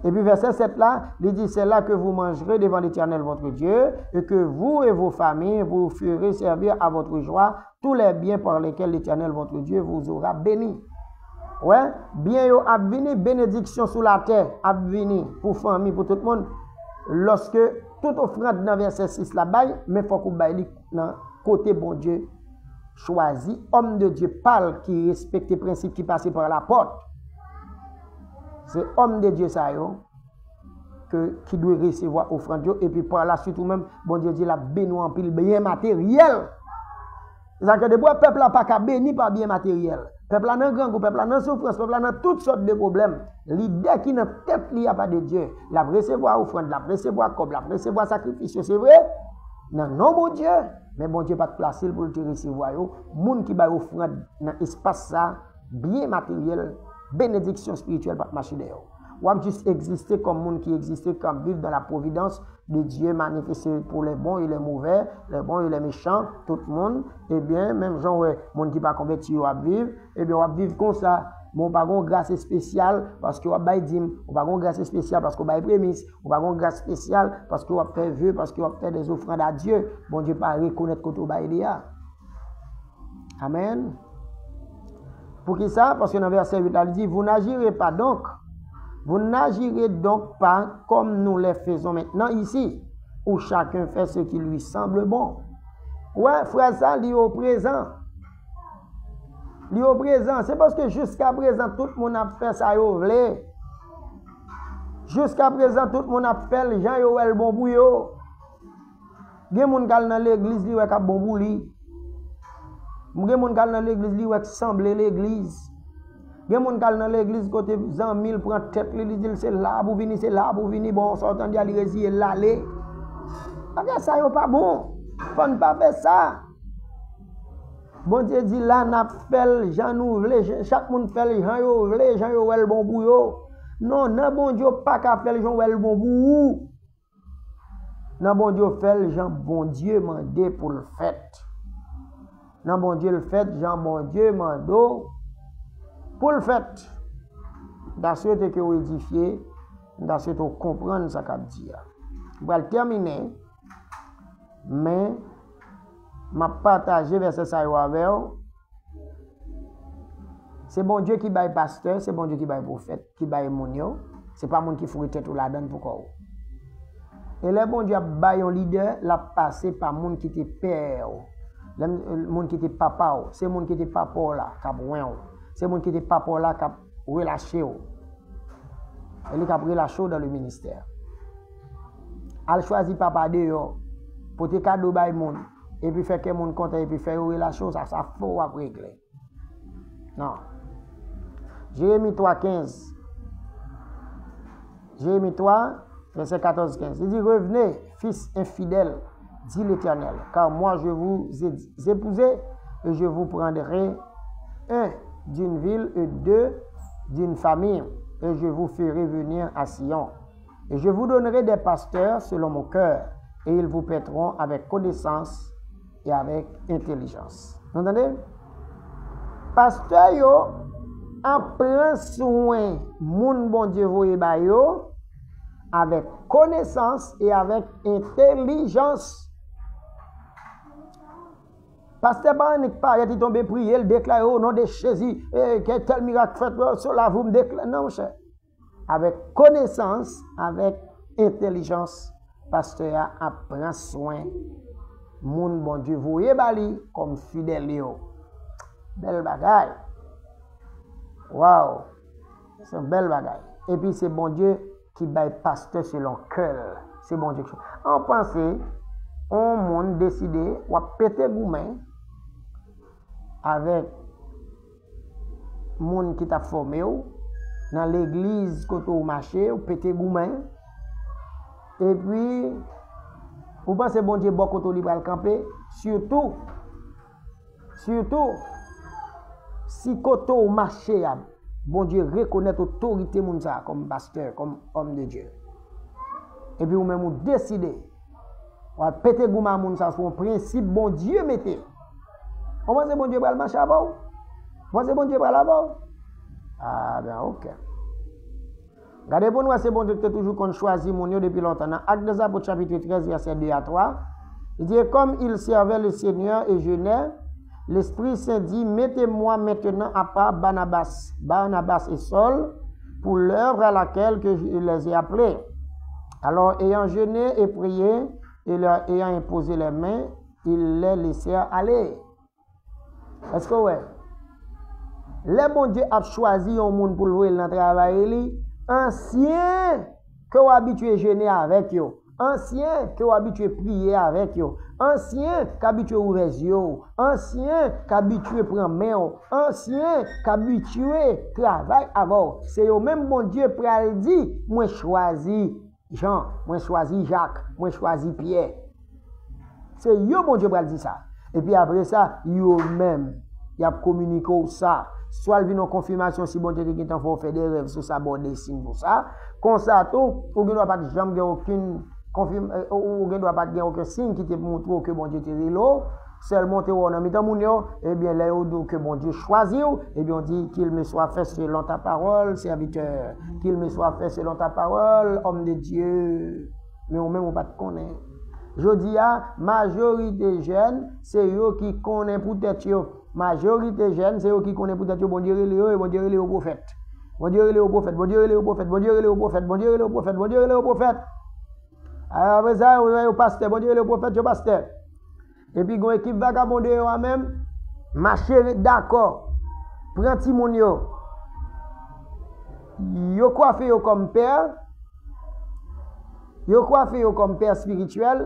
Epi vèsè sèt la, li di, c'est là que vous mangerez devant l'Éternel votre Dieu, et que vous et vos familles vous ferez servir à votre joie tous les biens par lesquels l'Éternel votre Dieu vous aura béni. Wè, byen yo ap vini, benediksyon sou latè ap vini pou fanmi, pou tout moun. Lòske tout ofrann nan vèsè sis la bay, men fòk ou bay li nan kote Bondye chwazi, òm de Dye pa l ki respekte prensip ki pase pa lapòt. Se òm de Dye sa yo ke, ki dwe resevwa ofrann yo, epi pa la swit ou menm, Bondye di l ap beni w anpil byen materyèl. Sa ke depi w wè pèp la pa ka beni pa byen materyèl. Pèp la nan grangou, pèp la nan soufrans, pèp la nan tout sòt de pwoblèm. Lide ki nan tèt li a pa de Dye. L ap resevwa ofrann, l ap resevwa kòb, l ap resevwa sakrifis yo, se vre, nan non Bondye, men Bondye pa t plase l pou l te resevwa yo. Moun ki bay ofrann nan espas sa, byen materyèl, benediksyon espirityèl p ap mache dèyè w. W ap jis egziste kòm moun ki egziste, k ap viv dans la providence de Dieu manifestée pour les bons et les mauvais, les bons et les méchants, tout moun. Ebyen, menm jan w wè moun ki pa konvèti yo ap viv, ebyen, w ap viv konsa. Men w pa gen yon gras espesyal paske w ap bay dim, w pa gen yon gras espesyal paske w bay premis, w pa gen yon gras espesyal paske w ap fè ve, paske w ap fè des offrandes à Dieu. Bondye pa rekonèt kote w bay li a. Amèn. Poukisa? Paske nan vèsè uit la, li di, vous n'agirez pas donc, vous n'agirez donc pas comme nous les faisons maintenant ici, où chacun fait ce qui lui semble bon. Wè, frè sa, li oprezan. Li oprezan. Se paske jiska prezan, tout moun ap fè sa yo vle. Jiska prezan, tout moun ap fè l jan yo wè l bon pou yo. Gen moun k al nan legliz, li wè k ap bon pou li. Gen moun k al nan legliz, li wè k sanble legliz. Gen moun k al nan legliz kote zanmi l pran tèt li, li di l se la pou vini, se la pou vini. Bon, sa w tande a, li reziye l, l ale. Bagay sa yo pa bon. Fò n pa fè sa. Bondye di la, n ap fè l jan nou vle, jan, chak moun fè l jan yo vle, jan yo wè l bon pou yo. Non, nan Bondye, w pa ka fè l jan w wè l bon pou ou. Nan Bondye, w fè l jan Bondye mande pou l fèt. Nan Bondye, l fèt jan Bondye mande w pou l fèt. M ta swete ke w edifye, m ta swete w konprann sa k ap di a. M pral tèmine, men m ap pataje vèsè sa yo avè w. Se Bondye ki bay pastè, se Bondye ki bay pwofèt, ki bay moun yo. Se pa moun ki foure tèt ou ladan l pou kò w. E lè Bondye ap bay yon lidè, l ap pase pa moun ki te pè w. Lè m, moun ki te papa w, se moun ki te papa w la k ap wen w. Se moun ki te papa w la k ap relache w. E li k ap relache w dan le ministè. Al chwazi papa deyò, pote kado bay moun, epi fè kè moun kontan, epi fè yo relache w, sa, sa fò w ap regle. Non. Jeremi twa kenz. Jeremi twa, vèsè katòz kenz. Li di, revenez, fils infidèles, dit l'Éternel, car moi je vous ai épousé et je vous prendrai un d'une ville et deux d'une famille, et je vous ferai venir à Sion. Et je vous donnerai des pasteurs selon mon cœur, et ils vous paîtront avec connaissance et avec intelligence. Nou tande? Pastè yo ap pran swen moun Bondye voye ba yo avèk konesans e avèk entèlijans. Pastè pa annik parèt, li tonbe priye, l deklare, o non de Jezi, e, ke tèl mirak fèt, o, sou lavi w, m deklare. Non, monchè. Avèk konesans, avèk entèlijans, pastè a ap pran swen moun Bondye voye ba li kòm fidèl yo. Bèl bagay. Waw. Se yon bèl bagay. Epi se Bondye ki bay pastè selon kè l. Se Bondye ki. An panse, yon moun deside w ap pete goumen avèk moun ki t ap fòme w, nan legliz kote w mache, w pete goumen, epi ou panse Bondye bò kote w li pral kanpe, sitou, sitou, si kote w mache a, Bondye rekonèt otorite moun sa a kòm pastè, kòm òm de Dye. Epi ou menm ou deside, w al pete goumen a moun sa a sou yon prensip Bondye mete. Ou panse Bondye pral mache avè w? Ou panse Bondye pral avè w? Ah, ben, ok. Gade pou n wè se Bondye ki te toujou konn chwazi moun yo depi lontan. Nan Actes des Apôtres, chapitre treize, verset deux à trois, li di, et comme ils servaient le Seigneur et jeûnaient, l'Esprit Saint dit, mettez-moi maintenant à part Barnabas, Barnabas et Saul pour l'œuvre à laquelle que je les ai appelés. Alors, ayant jeûné et prié, et leur ayant imposé les mains, ils les laissèrent aller. Èske w wè? Lè Bondye ap chwazi yon moun pou l voye l nan travay li, ansyen ke w abitye jene avèk yo, ansyen ke w abitye priye avèk yo, ansyen k abitye ouvè zye w, ansyen k abitye pran men w, ansyen k abitye travay avè w, se yo menm Bondye pral di, mwen chwazi Jan, mwen chwazi Jak, mwen chwazi Pyè. Se yo Bondye pral di sa. Epi apre sa, yo menm, y ap kominike w sa. Swa l vin yon konfimasyon si Bondye te gentan fè w fè de rèv sou sa, ba w de siy pou sa. Konsa tou, ou gen dwa pa t janm gen okenn konfim-, eh, ou, ou gen dwa pa t gen okenn siy ki te montre w ke Bondye te rele w. Sèlman w te wè w nan mitan moun yo, ebyen, lè yo di w ke Bondye chwazi w, ebyen, w di, qu'il me soit fait selon ta parole, serviteur. Qu'il me soit fait selon ta parole, homme de Dieu. Men ou menm ou pa t konnen. Jodi a, majorite jèn, se yo ki konnen pou tèt yo. Majorite jèn, se yo ki konnen pou tèt yo, Bondye rele yo, e Bondye rele yo pwofèt. Bondye rele yo pwofèt, Bondye rele yo pwofèt, Bondye rele yo pwofèt, Bondye rele yo pwofèt, Bondye rele yo pwofèt. Apre sa, yo, yo pastè, Bondye rele yo pwofèt, yo pastè. Epi gon ekip vagabon deyò a menm, mache dakò, pran timoun yo, yo kwafe yo kòm pè, yo kwafe yo kòm pè espirityèl.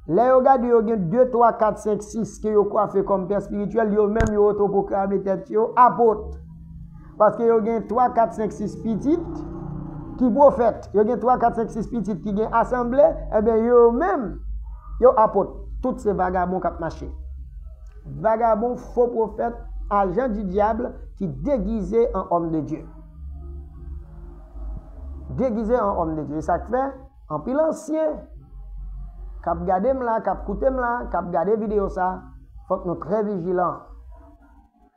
Lè yo gade yo gen de, twa, kat, senk, sis ke yo kwafe kòm pè espirityèl, yo menm yo otopwoklame tèt yo apot. Paske yo gen twa, kat, senk, sis pitit ki pwofèt. Yo gen twa, kat, senk, sis pitit ki gen asanble, ebyen yo menm, yo apot. Tout se vagabon k ap mache. Vagabon, fo pwofèt, ajan di dyab ki degize an òm de Dye. Degize an òm de Dye. E sa k fè, anpil ansyen k ap gade m la, k ap koute m la, k ap gade videyo sa, fòk nou trè vijilan.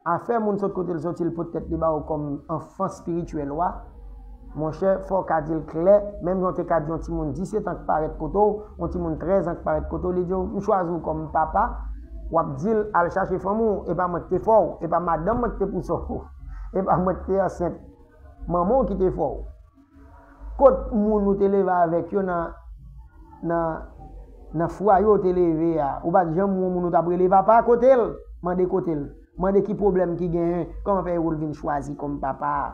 Afè moun sot kote l soti, l pot tèt li ba w kòm anfan espirityèl ou a, monchè, fò w ka di l klè, menm jan w te ka di yon timoun disèt an k parèt kote w, yon timoun trèz an k parèt kote w, li di w, m chwazi w kòm papa, w ap di l al chache fanmi w, e pa mwen k te fè w, e pa madanm mwen k te pouse w, e pa mwen k te ansent, manman w ki te fè w. Kot moun ou te leve avèk yo nan, nan, nan fwaye ou te leve a? Ou pa t janm wè yon moun ou t ap rele papa? Kote l? Mande kote l. Mande ki pwoblèm ki genyen, kòman fè yo vin chwazi kòm papa a?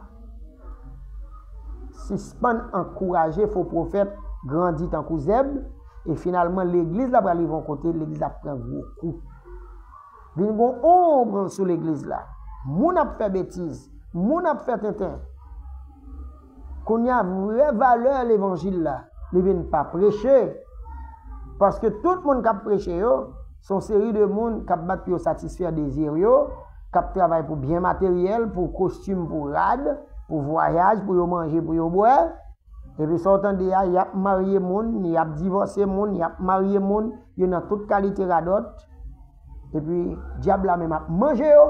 Sispann ankouraje fo pwofèt grandi tankou zèb, e finalman legliz la pral rive yon kote, legliz la pran gwo kou. Vin gon onb sou legliz la. Moun ap fè betiz, moun ap fè tenten. Kounye a, vrè valè levanjil la, li vin pa preche. Paske tout moun k ap preche yo, se yon seri de moun k ap bat pou yo satisfè dezi yo, k ap travay pou byen materyèl, pou kostim, pou rad, pou vwayaj, pou yo manje, pou yo bwè. Epi sa w tande a, y ap marye moun, y ap divòse moun, y ap marye moun, yo nan tout kalite radòt. Epi dyab la menm ap manje yo.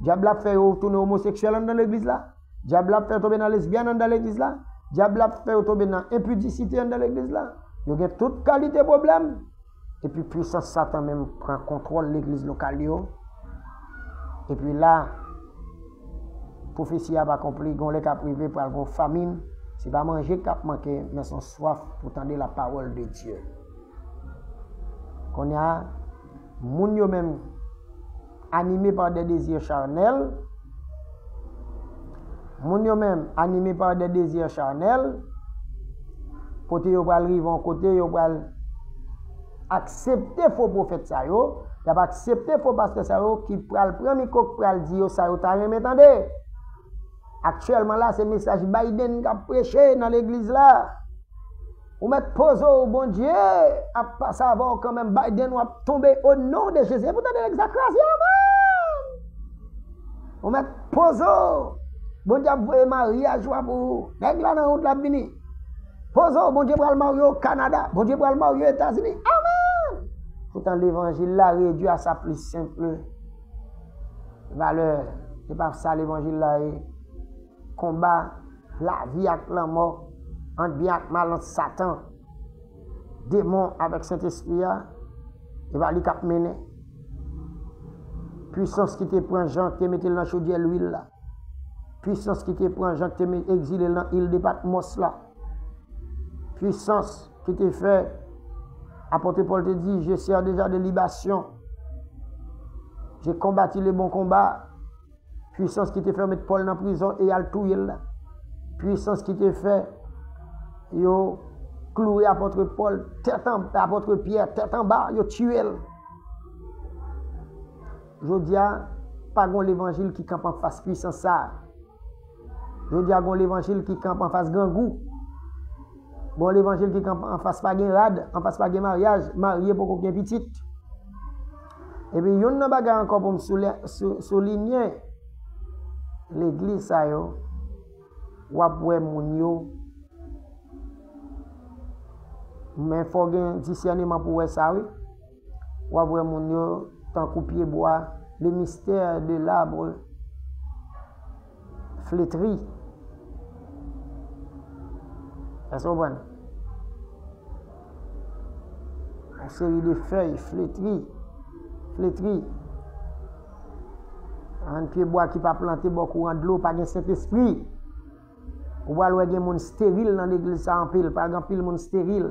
Dyab la ap fè yo tounen omoseksyèl anndan legliz la. Dyab la ap fè yo tonbe nan lesbyèn anndan legliz la. Dyab la ap fè yo tonbe nan enpidisite anndan legliz la. Yo gen tout kalite pwoblèm. Epi pwisans Satan menm pran kontwòl legliz lokal yo. Epi la, pwofesi a pa akonpli, gon lè k ap rive pral gon famin, se pa manje k ap manke, men se yon swaf pou tande la parole de Dieu. Kounye a, moun yo menm anime pa de dezi chanèl, moun yo menm anime pa de dezi chanèl, kote yo pral rive yon kote, yo pral aksepte fo pwofèt sa yo, y ap aksepte fo pastè sa yo ki pral pran mikwo, k pral di yo sa yo ta renmen tande. Aktyèlman la, se mesaj Biden k ap preche nan legliz la. Ou mèt poze w, Bondye ap pase avè w kanmenm. Biden, w ap tonbe o non de Jezi. Epi w tande nèg sa kraze, amèn! Ou mèt poze w. Bondye ap voye maryaj ou a pou ou. Nèg la nan wout, l ap vini. Poze w, Bondye pral marye w Kanada. Bondye pral marye w Etazini. Amèn! Poutan levanjil la redui a sa pli senp valè. Se pa sa levanjil la ye. Konba lavi ak lanmò, ant byen ak mal, ant Satan, demon avèk Sentespri a, e pa li k ap mennen. Pwisans ki te pran Jan, ki te mete l nan chodyè lwil la. Pwisans ki te pran Jan, ki te me-, egzile l nan il de Patmòs la. Pwisans ki te fè apot Pòl te di, je sers déjà de libation. J'ai combattu le bon combat. Pwisans ki te fè yo met Pòl nan prizon e y al touye l la. Pwisans ki te fè yo kloure apot Pòl, tèt an, apot Pyè, tèt anba, yo tiye l. Jodi a, pa gon levanjil ki kanpe anfas pwisans sa a. Jodi a, gon levanjil ki kanpe anfas grangou. Gon levanjil ki kanpe anfas pa gen rad, anfas pa gen maryaj, marye poko gen pitit. Epi youn nan bagay ankò pou m soule-, sou-, soulinye, legliz sa yo, w ap wè moun yo, men fò w gen disèneman pou w wè sa, wi. W ap wè moun yo tankou pyebwa, le mystère de l'arbre flétri. Èske w konprann? Yon seri de fèy fletri, fletri. Yon pyebwa ki pa plante bò kouran dlo, pa gen Sentespri. Ou pral wè gen moun steril nan legliz sa anpil, pral gen anpil moun steril.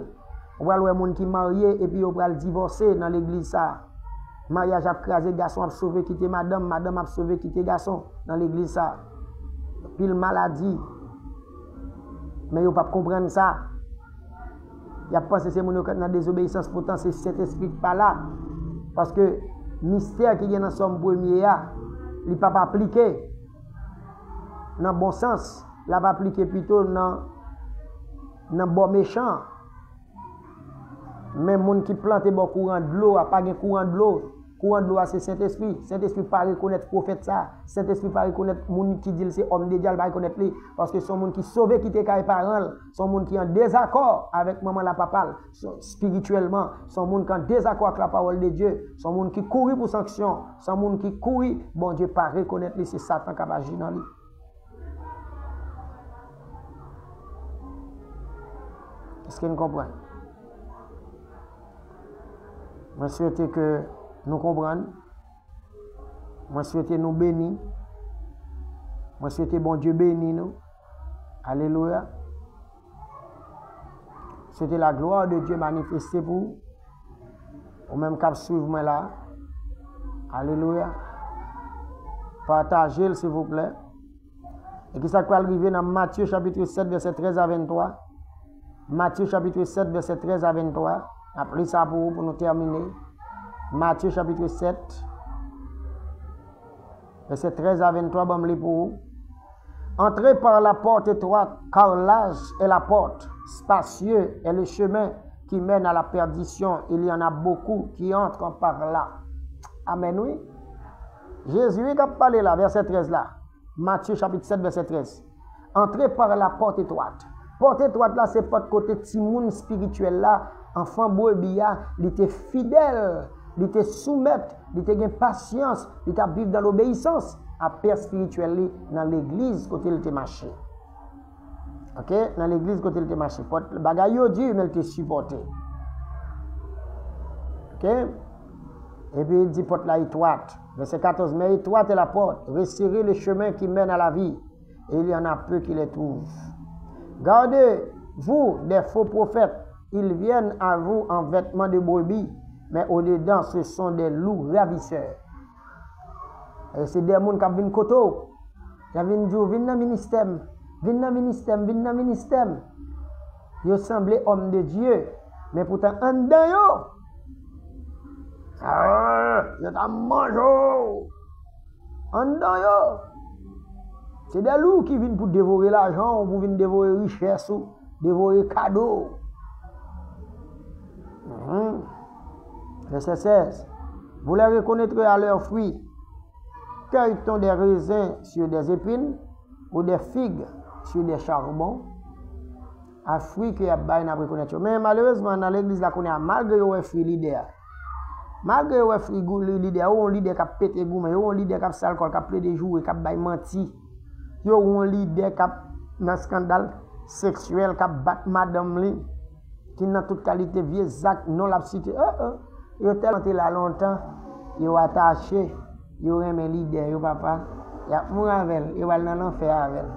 Ou pral wè moun ki marye epi yo pral divòse nan legliz sa. Maryaj ap kraze, gason ap sove kite madanm, madanm ap sove kite gason nan legliz sa. Pil maladi. Men yo p ap konprann sa. Y ap panse se moun yo k nan dezobeyisans, poutan se Sentespri k pa la. Paske mistè ki gen nan Sòm premye a, li p ap aplike nan bon sans, l ap aplike pito nan, nan bò mechan. Men moun ki plante bò kouran dlo a, pa gen kouran dlo. Kouran dlo a se Sentespri. Sentespri pa rekonèt pwofèt sa. Sentespri pa rekonèt moun ki di l se òm de Dye a, l pa rekonèt li. Paske se yon moun ki sove kite kay paran l. Se yon moun ki an dezakò avèk manman l ak papa l. Se, espirityèlman, se yon moun ki an dezakò ak lapawòl de Dye. Se yon moun ki kouri pou sanksyon. Se yon moun ki kouri, Bondye pa rekonèt li, se Satan k ap aji nan li. Èske n konprann? Mwen swete ke nou konprann. Mwen swete nou beni. Mwen swete Bondye beni nou. Alelouya. Swete la gloire de Dieu manifeste pou ou. Ou menm k ap swiv mwen la. Alelouya. Pataje l, silvouplè. E ki sa k pral rive nan Matye chapit sèt, vèsè trèz a venntwa? Matye chapit sèt, vèsè trèz a venntwa. N ap li sa pou ou, pou nou tèmine. Matye chapit sèt, vèsè trèz a venntwa, ban m li pou ou. Entrez par la porte étroite, car large est la porte, spacieux est le chemin qui mène à la perdition, il y en a beaucoup qui entrent par là. Amèn, wi. Jezi, wi, k ap pale la, vèsè trèz la. Matye chapit sèt, vèsè trèz. Entrez par la porte étroite. Pòt etwat la se pòt kote timoun espirityèl la, anfan brebi a, li te fidèl, li te soumèt, li te gen pasyans, li t ap viv dan lobeyisans a pè espirityèl li nan legliz kote l te mache. Oke, nan legliz kote l te mache. Pòt, bagay yo di, men l te sipòte. Oke? Epi li di pòt la etwat. Vèsè katòz, mais étroite est la porte, resserré le chemin qui mène à la vie, et il y en a peu qui les trouvent. Gardez-vous des faux prophètes, ils viennent à vous en vêtements de brebis, mais au-dedans, ce sont des loups ravisseurs. E se de moun k ap vin kote w. Y ap vin di w, "Vin nan ministè m, vin nan ministè m, vin nan ministè m." Yo sanble òm de Dye, men poutan anndan yo, Ah, yo t ap manje w anndan yo. Se de lou ki vin pou devore lajan w, pou vin devore richès ou, devore kado w. Mhm. Vèsè sèz. Vous les reconnaîtrez à leurs fruits. Cueille-t-on des raisins sur des épines ou des figues sur des charbons? A fwi ke y ap bay, n ap rekonèt yo. Men malerezman, nan legliz la kounye a, malgre yo wè fwi lidè a, malgre yo wè fwi gou-, li-, lidè a, yo wè yon lidè k ap pete goumen, yo wè yon lidè k ap sal kò l, k ap plede joure, k ap bay manti, yo wè yon lidè k ap nan eskandal seksyèl, k ap bat madanm li, ki nan tout kalite vye zak, non l ap site. Oh, oh. Yo tèlman te la lontan, yo atache, yo renmen lidè yo, papa. Y ap mouri avè l, yo pral nan lanfè avè l.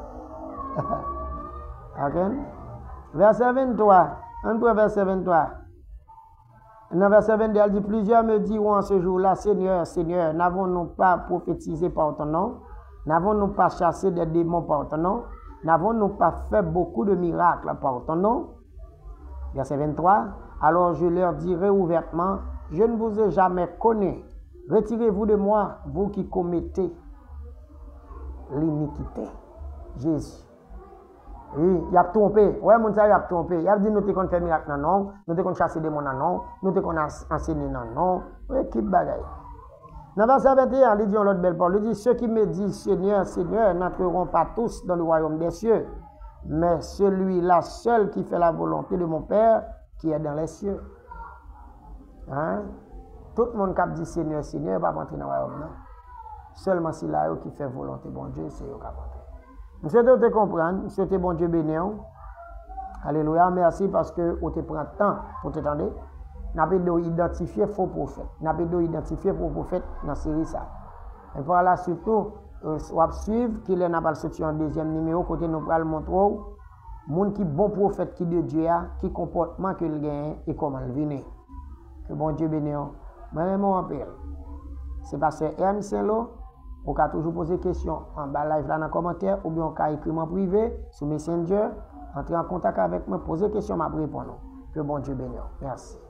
Ok? Vèsè venntwa. Ann pran vèsè venntwa. Nan vèsè venndè, l di, Plusieurs me diront en ce jour-là, Seigneur, Seigneur, n'avons-nous pas prophétisé par ton nom? N'avons-nous pas chassé des démons par ton nom? N'avons-nous pas fait beaucoup de miracles par ton nom? Verset vingt-trois, Alors je leur dirai ouvertement, Je ne vous ai jamais connu. Retirez-vous de moi, vous qui commettez l'iniquité. Jezi. Wi, y ap twonpe. Ou wè moun sa yo ap twonpe. Y ap di, nou te konn fè mirak nan non w, nou te konn chase demon nan non w, nou te konn ans-, ansenye nan non w. Ekip bagay. Nan vèsè venteyen, li di yon lòt bèl pawòl. Li di, Ceux qui me disent, Seigneur, Seigneur, n'entreront pas tous dans le royaume des cieux, mais celui-là seul qui fait la volonté de mon Père qui est dans les cieux. Hein? Tout moun k ap di, Senyè, Senyè, yo p ap antre nan wayòm nan. Sèlman sila yo ki fè volonte Bondye, se yo k ap antre. M swete w te konprann, m swete Bondye beni w. Alelouya, mèsi paske ou te pran tan pou te tande. N ap ede w idantifye fo pwofèt. N ap ede w idantifye fo pwofèt nan seri sa. E pa la sitou, w ap swiv kilè n ap al soti yon dezyèm nimewo kote nou pral montre w moun ki bon pwofèt ki de Dye a, ki konpòtman ke l genyen e kòman l vini. Ke Bondye beni w. Mwen renmen w anpil. Se pastè Ernst Saint-Lô. Ou ka toujou poze kesyon anba live la nan kòmantè oubyen ou ka ekri m an prive sou Messenger. Antre an kontak avèk mwen, poze kesyon, m ap reponn ou. Ke Bondye beni w. Mèsi.